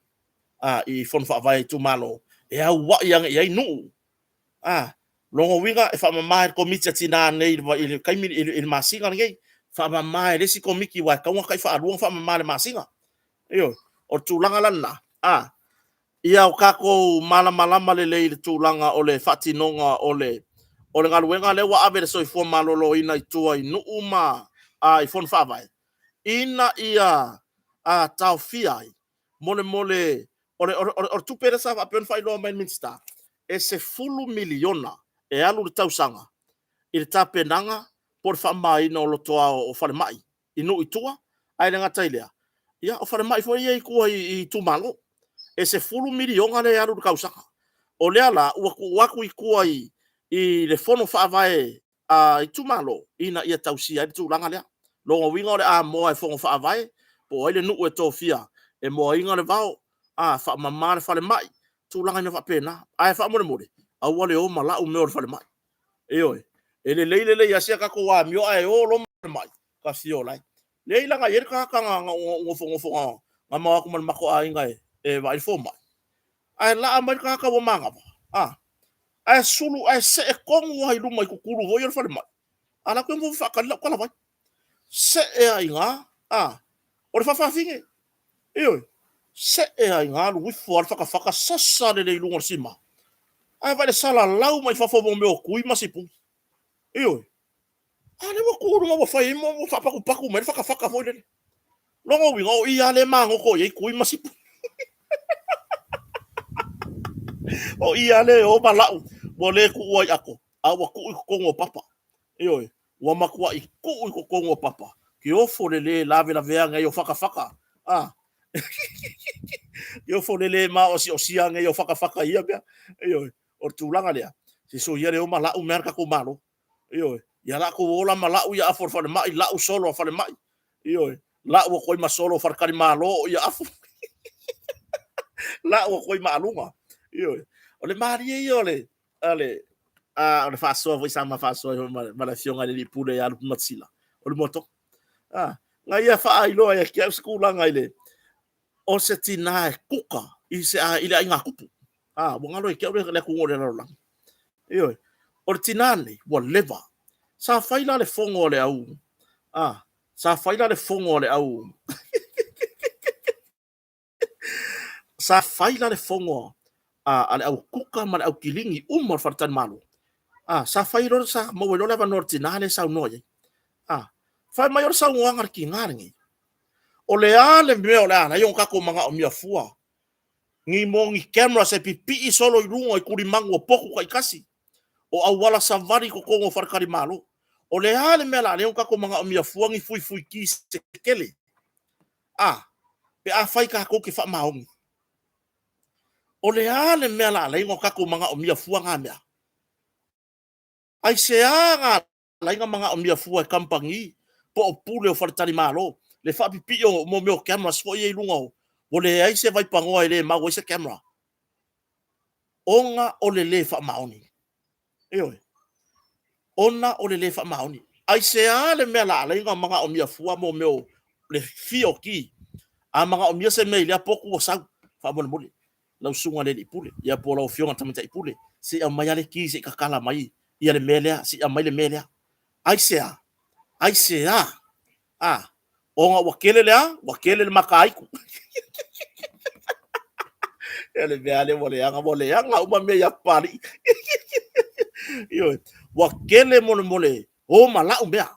A, i fono faavae a itumalo e auai ane i ai nuu. A, lona uiga e faamama e le Komiti a Tina nei i le taimi i le masina lenei, faamama e le isi Komiti aua e tatau ona tai faalua ona faamama i le masina. Ioe, o le tulaga la lena, a, ia o tatou malamalama lelei i le tulaga o le faatinoga o le galuega lea ua ave le soifua maloloina i tua i nuu ma i fono faavae, ina ia taofia ai molemole o le, o le, o le tupe lea sa faapea ona faailoa mai e le Minisita, e $10 miliona e alu i le tausaga i le tapenaga po o le faamamaina o lotoa o falemai i nuu i tua, ae le gata i lea, ia o falemai foi ia i tua i itumalo. E $10 miliona lea e alu i le tausaga. O lea la ua tuu atu i tua i le Fono Faavae a itumalo ina ia tausia ai le tulaga lea. Lona uiga o le a moa e Fono Faavae po o ai le nuu e tofia e moaina le vao, faamama le falemai, tulaga uma faapena. Ae faamolemole, aua le o ma lau mea o le falemai. Ioe. E lelei le leai o se tatou amio ae o loa ma falemai, ta fia ola ai. Leai leaga e i ai le tagata na ou nofonofo na ma o atu ma le matou aiga e vaai le fomai, ae laa mai le tagata ua manava, ae sulu ae see tonu lava i luma i tutulu foi ia o le falemai, a o la e toe nofo faatali lau talavai. See lava i ina, o le faafafine, ioe, see lava i ina alu ifo lava le fatafata sasa lelei i luga o le sima, ae vaai i le salalau mai fafo o mea o tui ma sipuni. Ioe. A o lea ua tu i luga ua fai ai ma ua faapatupatu mai ai le fatafata foi lele. Lona uiga, o i lava lea e magoto i ai tui ma sipuni. O i lava lea e o ma lau, ua le tuua i ato, a ua tuu i totonu o papa. Ioe, ua matuai tuu i totonu o papa, ke ofo le le lavelavea nei o fatafata. A ke ofo le le maosiosia nei o fatafata i ia mea. Ioe, o le tulaga lea, se soia le o ma lau mea a le tatou Malo. Ioe, ia latou o la ma lau afu o le falemai, lau solo a falemai. Ioe, lau atu ai ma solo o faletalimalo o ia afu. Lau atu ai ma aluga. Ioe, o le malie ia o le o le faasoa foi sa ma faasoa ai ma le afioga i le alii pule ia Lupematasila, o le moa togo. Na ia faailoa ia te au se tulaga i le o se tina e kuka i se i le aiga tupu. Ua galo ia te au le atunuu o le lalolagi. Ioe, o le tina lenei ua leva. Sa fai la le fono a le au, sa fai la le fono a le au sa fai la le fono a le au kuka ma le au kilini uma o le faletalimalo. Sa fai loa, sa maua ai loa le avanoa o le tina lea e saunoa i ai. Fai mai o le saunoaga a le tina lenei, o le a le mea o le a ala ai ona tatou manaomia fua ni mo ni cameras e pipii solo i luga i tulimanu o potu taitasi, o auala savali i totonu o faletalimalo. O le a le mea o le a ala ai ona tatou manaomia fua ni fuifui se tele? Pe afai tatou te faamaoni. O le a le mea o le a ala ai ona tatou manaomia fua na mea? Aisea na ala ai ona manaomia fua e kamupani po o pule o faletalimalo le faapipii o mea o cameras foi ia i luga o, ua leai se vaipanoa e le mau ai se camera, ona o le le faamaoni. Ioe, ona o le le faamaoni. Aisea le mea la ala ai ona manaomia fua mo mea o le fia o ki? A manaomia se mea i lea potu ua sau, faamolemole lau susuga i le alii pule, ia po o lau afioga i le tamaitai pule, se i aumai lava le ki se i tatala mai ia le mea lea, se i aumai le mea lea. Aisea? Aisea? Ona ua tele le a? Ua tele le mataaitu. Ia le mea lea ua leaga, ua leaga uma mea ia Papalii. Ioe, ua tele molemole o ma lau mea.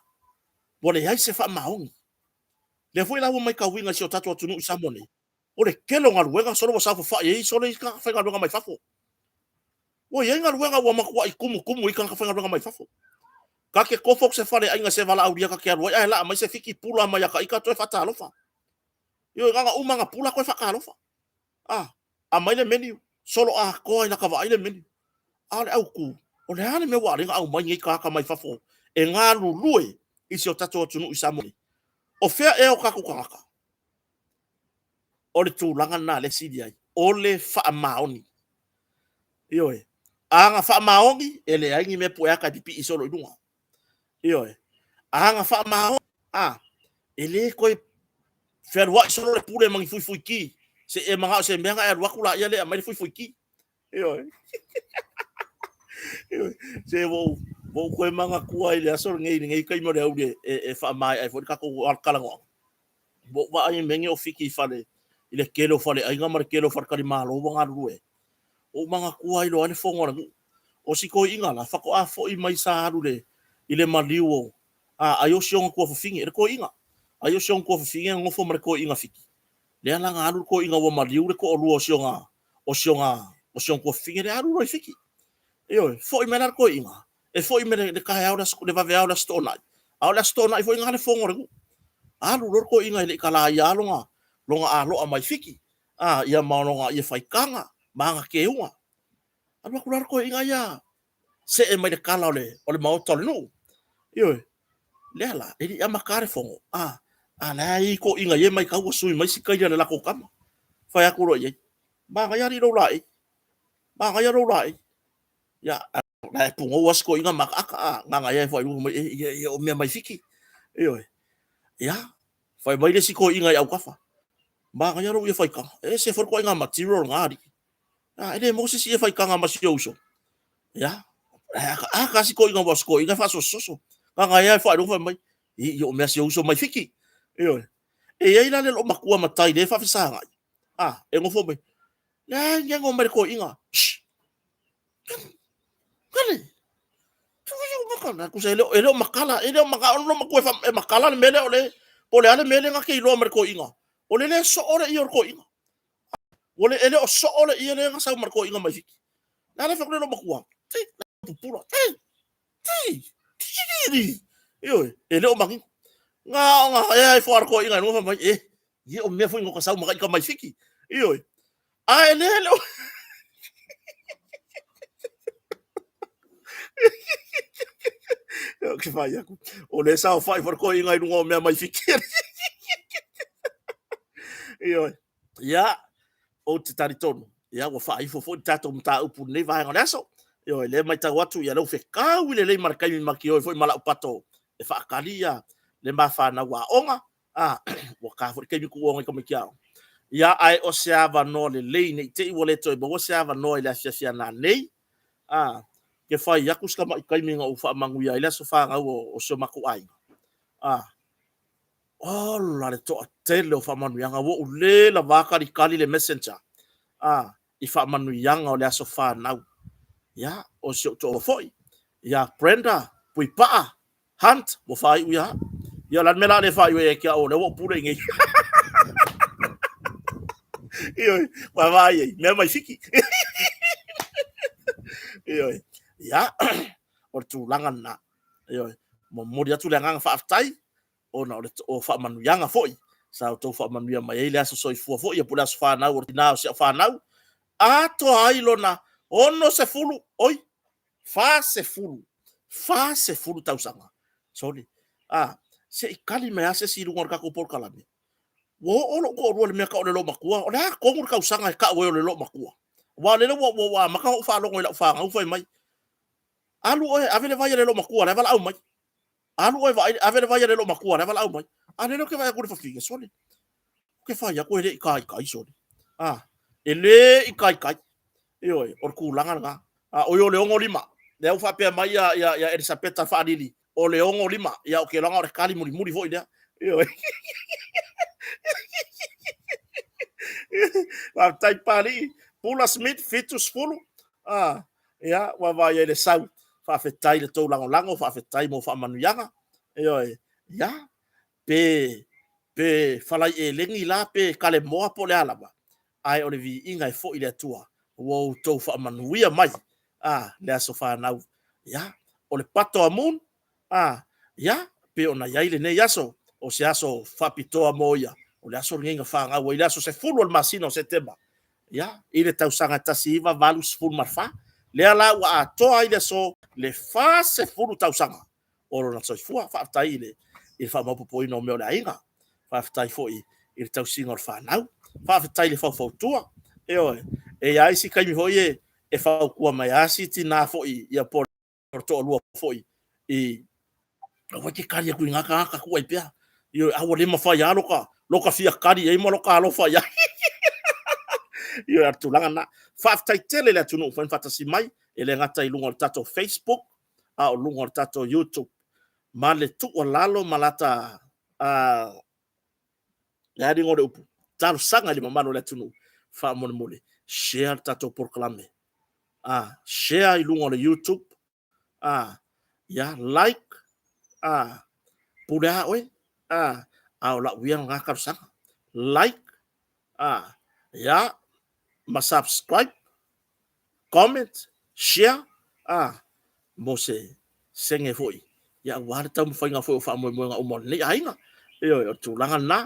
Ua leai se faamaoni. Lea foi la ua matauina i si o tatou atunuu i Samoa nei, o le tele o galuega solo ua saofafai ai solo isi tagata faigaluega mai fafo. Ua i ai galuega ua matuai tumutumu i tagata faigaluega mai fafo. Ta te tofo atu se faleaiga se valaaulia ta te alu ai ae laa mai se fiki pula mai ata ita toe faatalofa. Ioe, na ona uma ona pula toe faatalofa. Aumai le menu, solo atoa i lata vaai le menu. A o le autu, o le a le mea ua ala ai ona aumai nei tagata mai fafo e galulue i si o tatou atunuu i Samoa nei? O fea ea o tatou tagata? O le tulaga lena lea e sili ai, o le faamaoni. Ioe. A na faamaoni, e leai ni mea pueata e pipii solo i luga. Ioe. A na faamaoni, e le toe fealuai solo le pule ma ni fuifuiti. Se i e manao i se mea ona e alu atu laia lea e aumai le fuifuiti. Ioe. Ioe. Se ua ou toe manatua ai le aso lenei, lenei taimi o le aoauli e faamaea ai foi le tatou talanoaga. Ua ou vaai i mea nei o fiki i fale, i le tele o faleaiga ma le tele o faletalimalo ua galulue ai. Ua ou manatua ai loa le fono a le nuu. O si toeaina la, faatoa foi mai sa alu i le maliu o, ai o si ona tuafafine, le toeaina, ai o si ona tuafafine nonofo ma le toeaina Fiti. Lea la na alu le toeaina ua maliu le toalua o si ona, o si ona, o si ona tuafafine lea, alu loa i Fiti. Ioe, foi mai la le toeaina, e foi mai le taeao le vaveao o le Aso Toonai, a o le Aso Toonai foi lena le fono a le nuu. Alu loa le toeaina e le i talaia lava lona aloa mai Fiti, a, ia ma lona ie faitaga ma ana teuga. Alu atu la le toeaina ia see mai le tala o le maota o le nuu. Ioe, lea la, e le i amata le fono, a o la e i ai toeaiina ia e matau ua sui mai si taila i le latou tama. Fai atu loa i ai, manaia alii lou laei, manaia lou laei. Ia, o la e punou lava si toeaina ma ataata, a, gagae ifo lava i luga, fai mai, ia, ia, o mea mai Fiti. Ioe. Ia, fai mai le isi toeaina i autafa, manaia lou ie faitaga, e ese foi le ituaiga material lena alii. A, e le maua se isi ie faitaga ma si ou uso. Ia, ae ataata lava si toeaina aua o si toeaina e faasososo. Gagae ifo lava i luga fai mai, ia o mea a si ou uso mai Fiti. Ioe. E i ai la le loomatua matai lea e faafesagai, a, e nofo mai, lea e gego mai le toeaina, Kale, e le o matala, e le o manao le loomatua e matala le mea lea o le, po o le a le mea lea na te iloa mai le toeaina, o lea e soo le ie o le toeaina. E le o soo le ie lea na sau ma le toeaina mai Fiti. O le a le fai atu le loomatua? Se, pupula, ioe, e le o manino. Na ona ea ifo lava o le toeaina i luga fai mai, e, ia o mea foi na ota sau ma ita mai Fiti. Ioe. A e le le o... Ou te fai atu, o lea e saofai foi le toeaina i luga o mea mai Fiti. Ioe. Ia, ou te talitonu, ia ua faaifo foi le tatou mataupu i lenei vaega o le aso. Ioe, o lea e matau atu, ia lea ua fetaui lelei ma le taimi makioi foi ma lau pato e faatali ia le ma fanau aoga. A, ua ta foi le taimi tuua o nai tamaiti aoga. Ia, ae o se avanoa lelei ne i te i ua le toe maua se avanoa i le afiafi a nanei, a, ke fai atu si tamai taimi na ou faamanuia ai le aso fanau o si o matou aiga. A, ola le toatele o faamanuiaga, ua ou le lava talitali le messenger, a, i faamanuiaga o le aso fanau. Ia, o si ou toalua foi, ia Brenda Puipaa Hunt, ua faaiu ia au. Ia, o le a le mea o le a le faaiu ai ia te au, o lea ua ou pule i inei. Ioe, vaavaai ai, mea mai Fiti. Ioe, ia, o le tulaga lena. Ioe, momoli atu le agaga faafetai ona o le o faamanuiaga foi sa outou faamanuia mai ai le aso soifua foi ia po o le aso fanau o le tina o si au fanau, atoa ai lona 60, oi, 40, 40 tausaga. Sorry. Ah, se i kali mai lava se isi i luga o le tatou polokalame. Ua oo lou toalua i le mea e tau o le loomatua. O le a tonu le tausaga e tau ai o le loomatua? Aua o lele ua, ua, ua amata ona ou faalogo i lau fanau fai mai, alu oe ave le vai a le loomatua o la e valaau mai. Alu oe vaai, ave le vai a le loomatua o la e valaau mai. A lele ou te vaai atu i le fafine, sole. Ou te fai atu e le i taitai, sole. Ah, e le i taitai. Ioe, o le tulaga lena. A, oi o le 65. Lea ua faapea mai ia, ia, ia Elisapeta Faalili, o le 65. Ia, ou te iloa o le tali mulimuli foi lea. Ioe. Faafetai Papalii, Pula Smith, 70. Ah, ia, ua vaai ai le sau. Faafetai i le tou lagolago, faafetai mo faamanuiaga. Ioe, ia, pe, pe falai elegi la, pe kalemoa po o le a lava, ae o le viiga e foi i le Atua ua outou faamanuia mai a le aso fanau. Ia, o le pato a Moon, a, ia, pei ona i ai lenei aso, o se aso faapitoa mo ia, o le aso lenei na fanau ai, le aso 10 o le masina o Setema, ia, i le tausaga 1984. Lea la ua atoa ai le aso le 40 tausaga o lona soifua. Faafetai i le, i le faamaopoopoina o mea o le aiga. Faafetai foi i le tausiga o le fanau. Faafetai i le faufautua. Ioe. E i ai isi taimi foi e, e fautua mai lava si tina foi ia po o le toalua foi i aua e te kali atu i na tagata, tuu ai pea. Ioe, a ua le mafai lava loka, loka fia kali i ai ma loka alofa i ai. Ioe, a o le tulaga lena. Faafetai tele i le atunuu ua mafai ona faatasi mai, e le gata i luga o le tatou Facebook, a o luga o le tatou YouTube. Ma le tuualalo ma lata le a le igoa o le upu, talosaga i le mamalu o le atunuu, faamolemole, share le tatou polokalame. Ah, share i luga o le YouTube, ah, ia, like, ah, pule a oe, ah, a o lau ia lena talosaga. Like, A, ia, ma subscribe, comment, share, a, mo se sege foi, ia, aua le taumafaiga foi o faamoemoega uma o lenei aiga. Ioe, o le tulaga lena.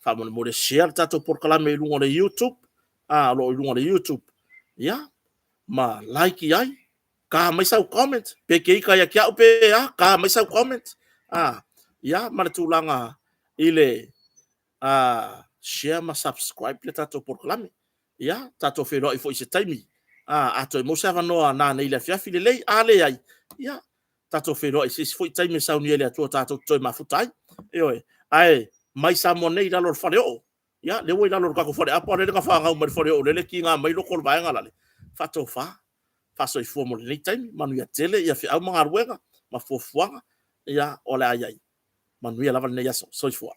Faamolemole share le tatou polokalame i luga o le YouTube, a, o lo o i luga o le YouTube, ia, ma like i ai, ta mai sau comment, pe te ita ia te au pe a, ta mai sau comment, a, ia, ma le tulaga i le share ma subscribe le tatou polokalame. Ia, tatou feiloai foi i se taimi, a, a toe maua se avanoa nanei i le afiafi lelei, a leai, ia, tatou feiloai i se isi foi taimi e saunia e le Atua tatou te toe mafuta ai. Ioe, ae mai Samoa nei i lalo o le faleoo. Ia, lea ua i lalo o le tatou faleapa lea na fanau mai le faleoo lele e tiga mai loko o le vaega lale, faatofa, faasoifua mo lenei taimi, manuia tele ia feau ma galuega ma fuafuaga, ia, o le a i ai. Manuia lava lenei aso. Soifua.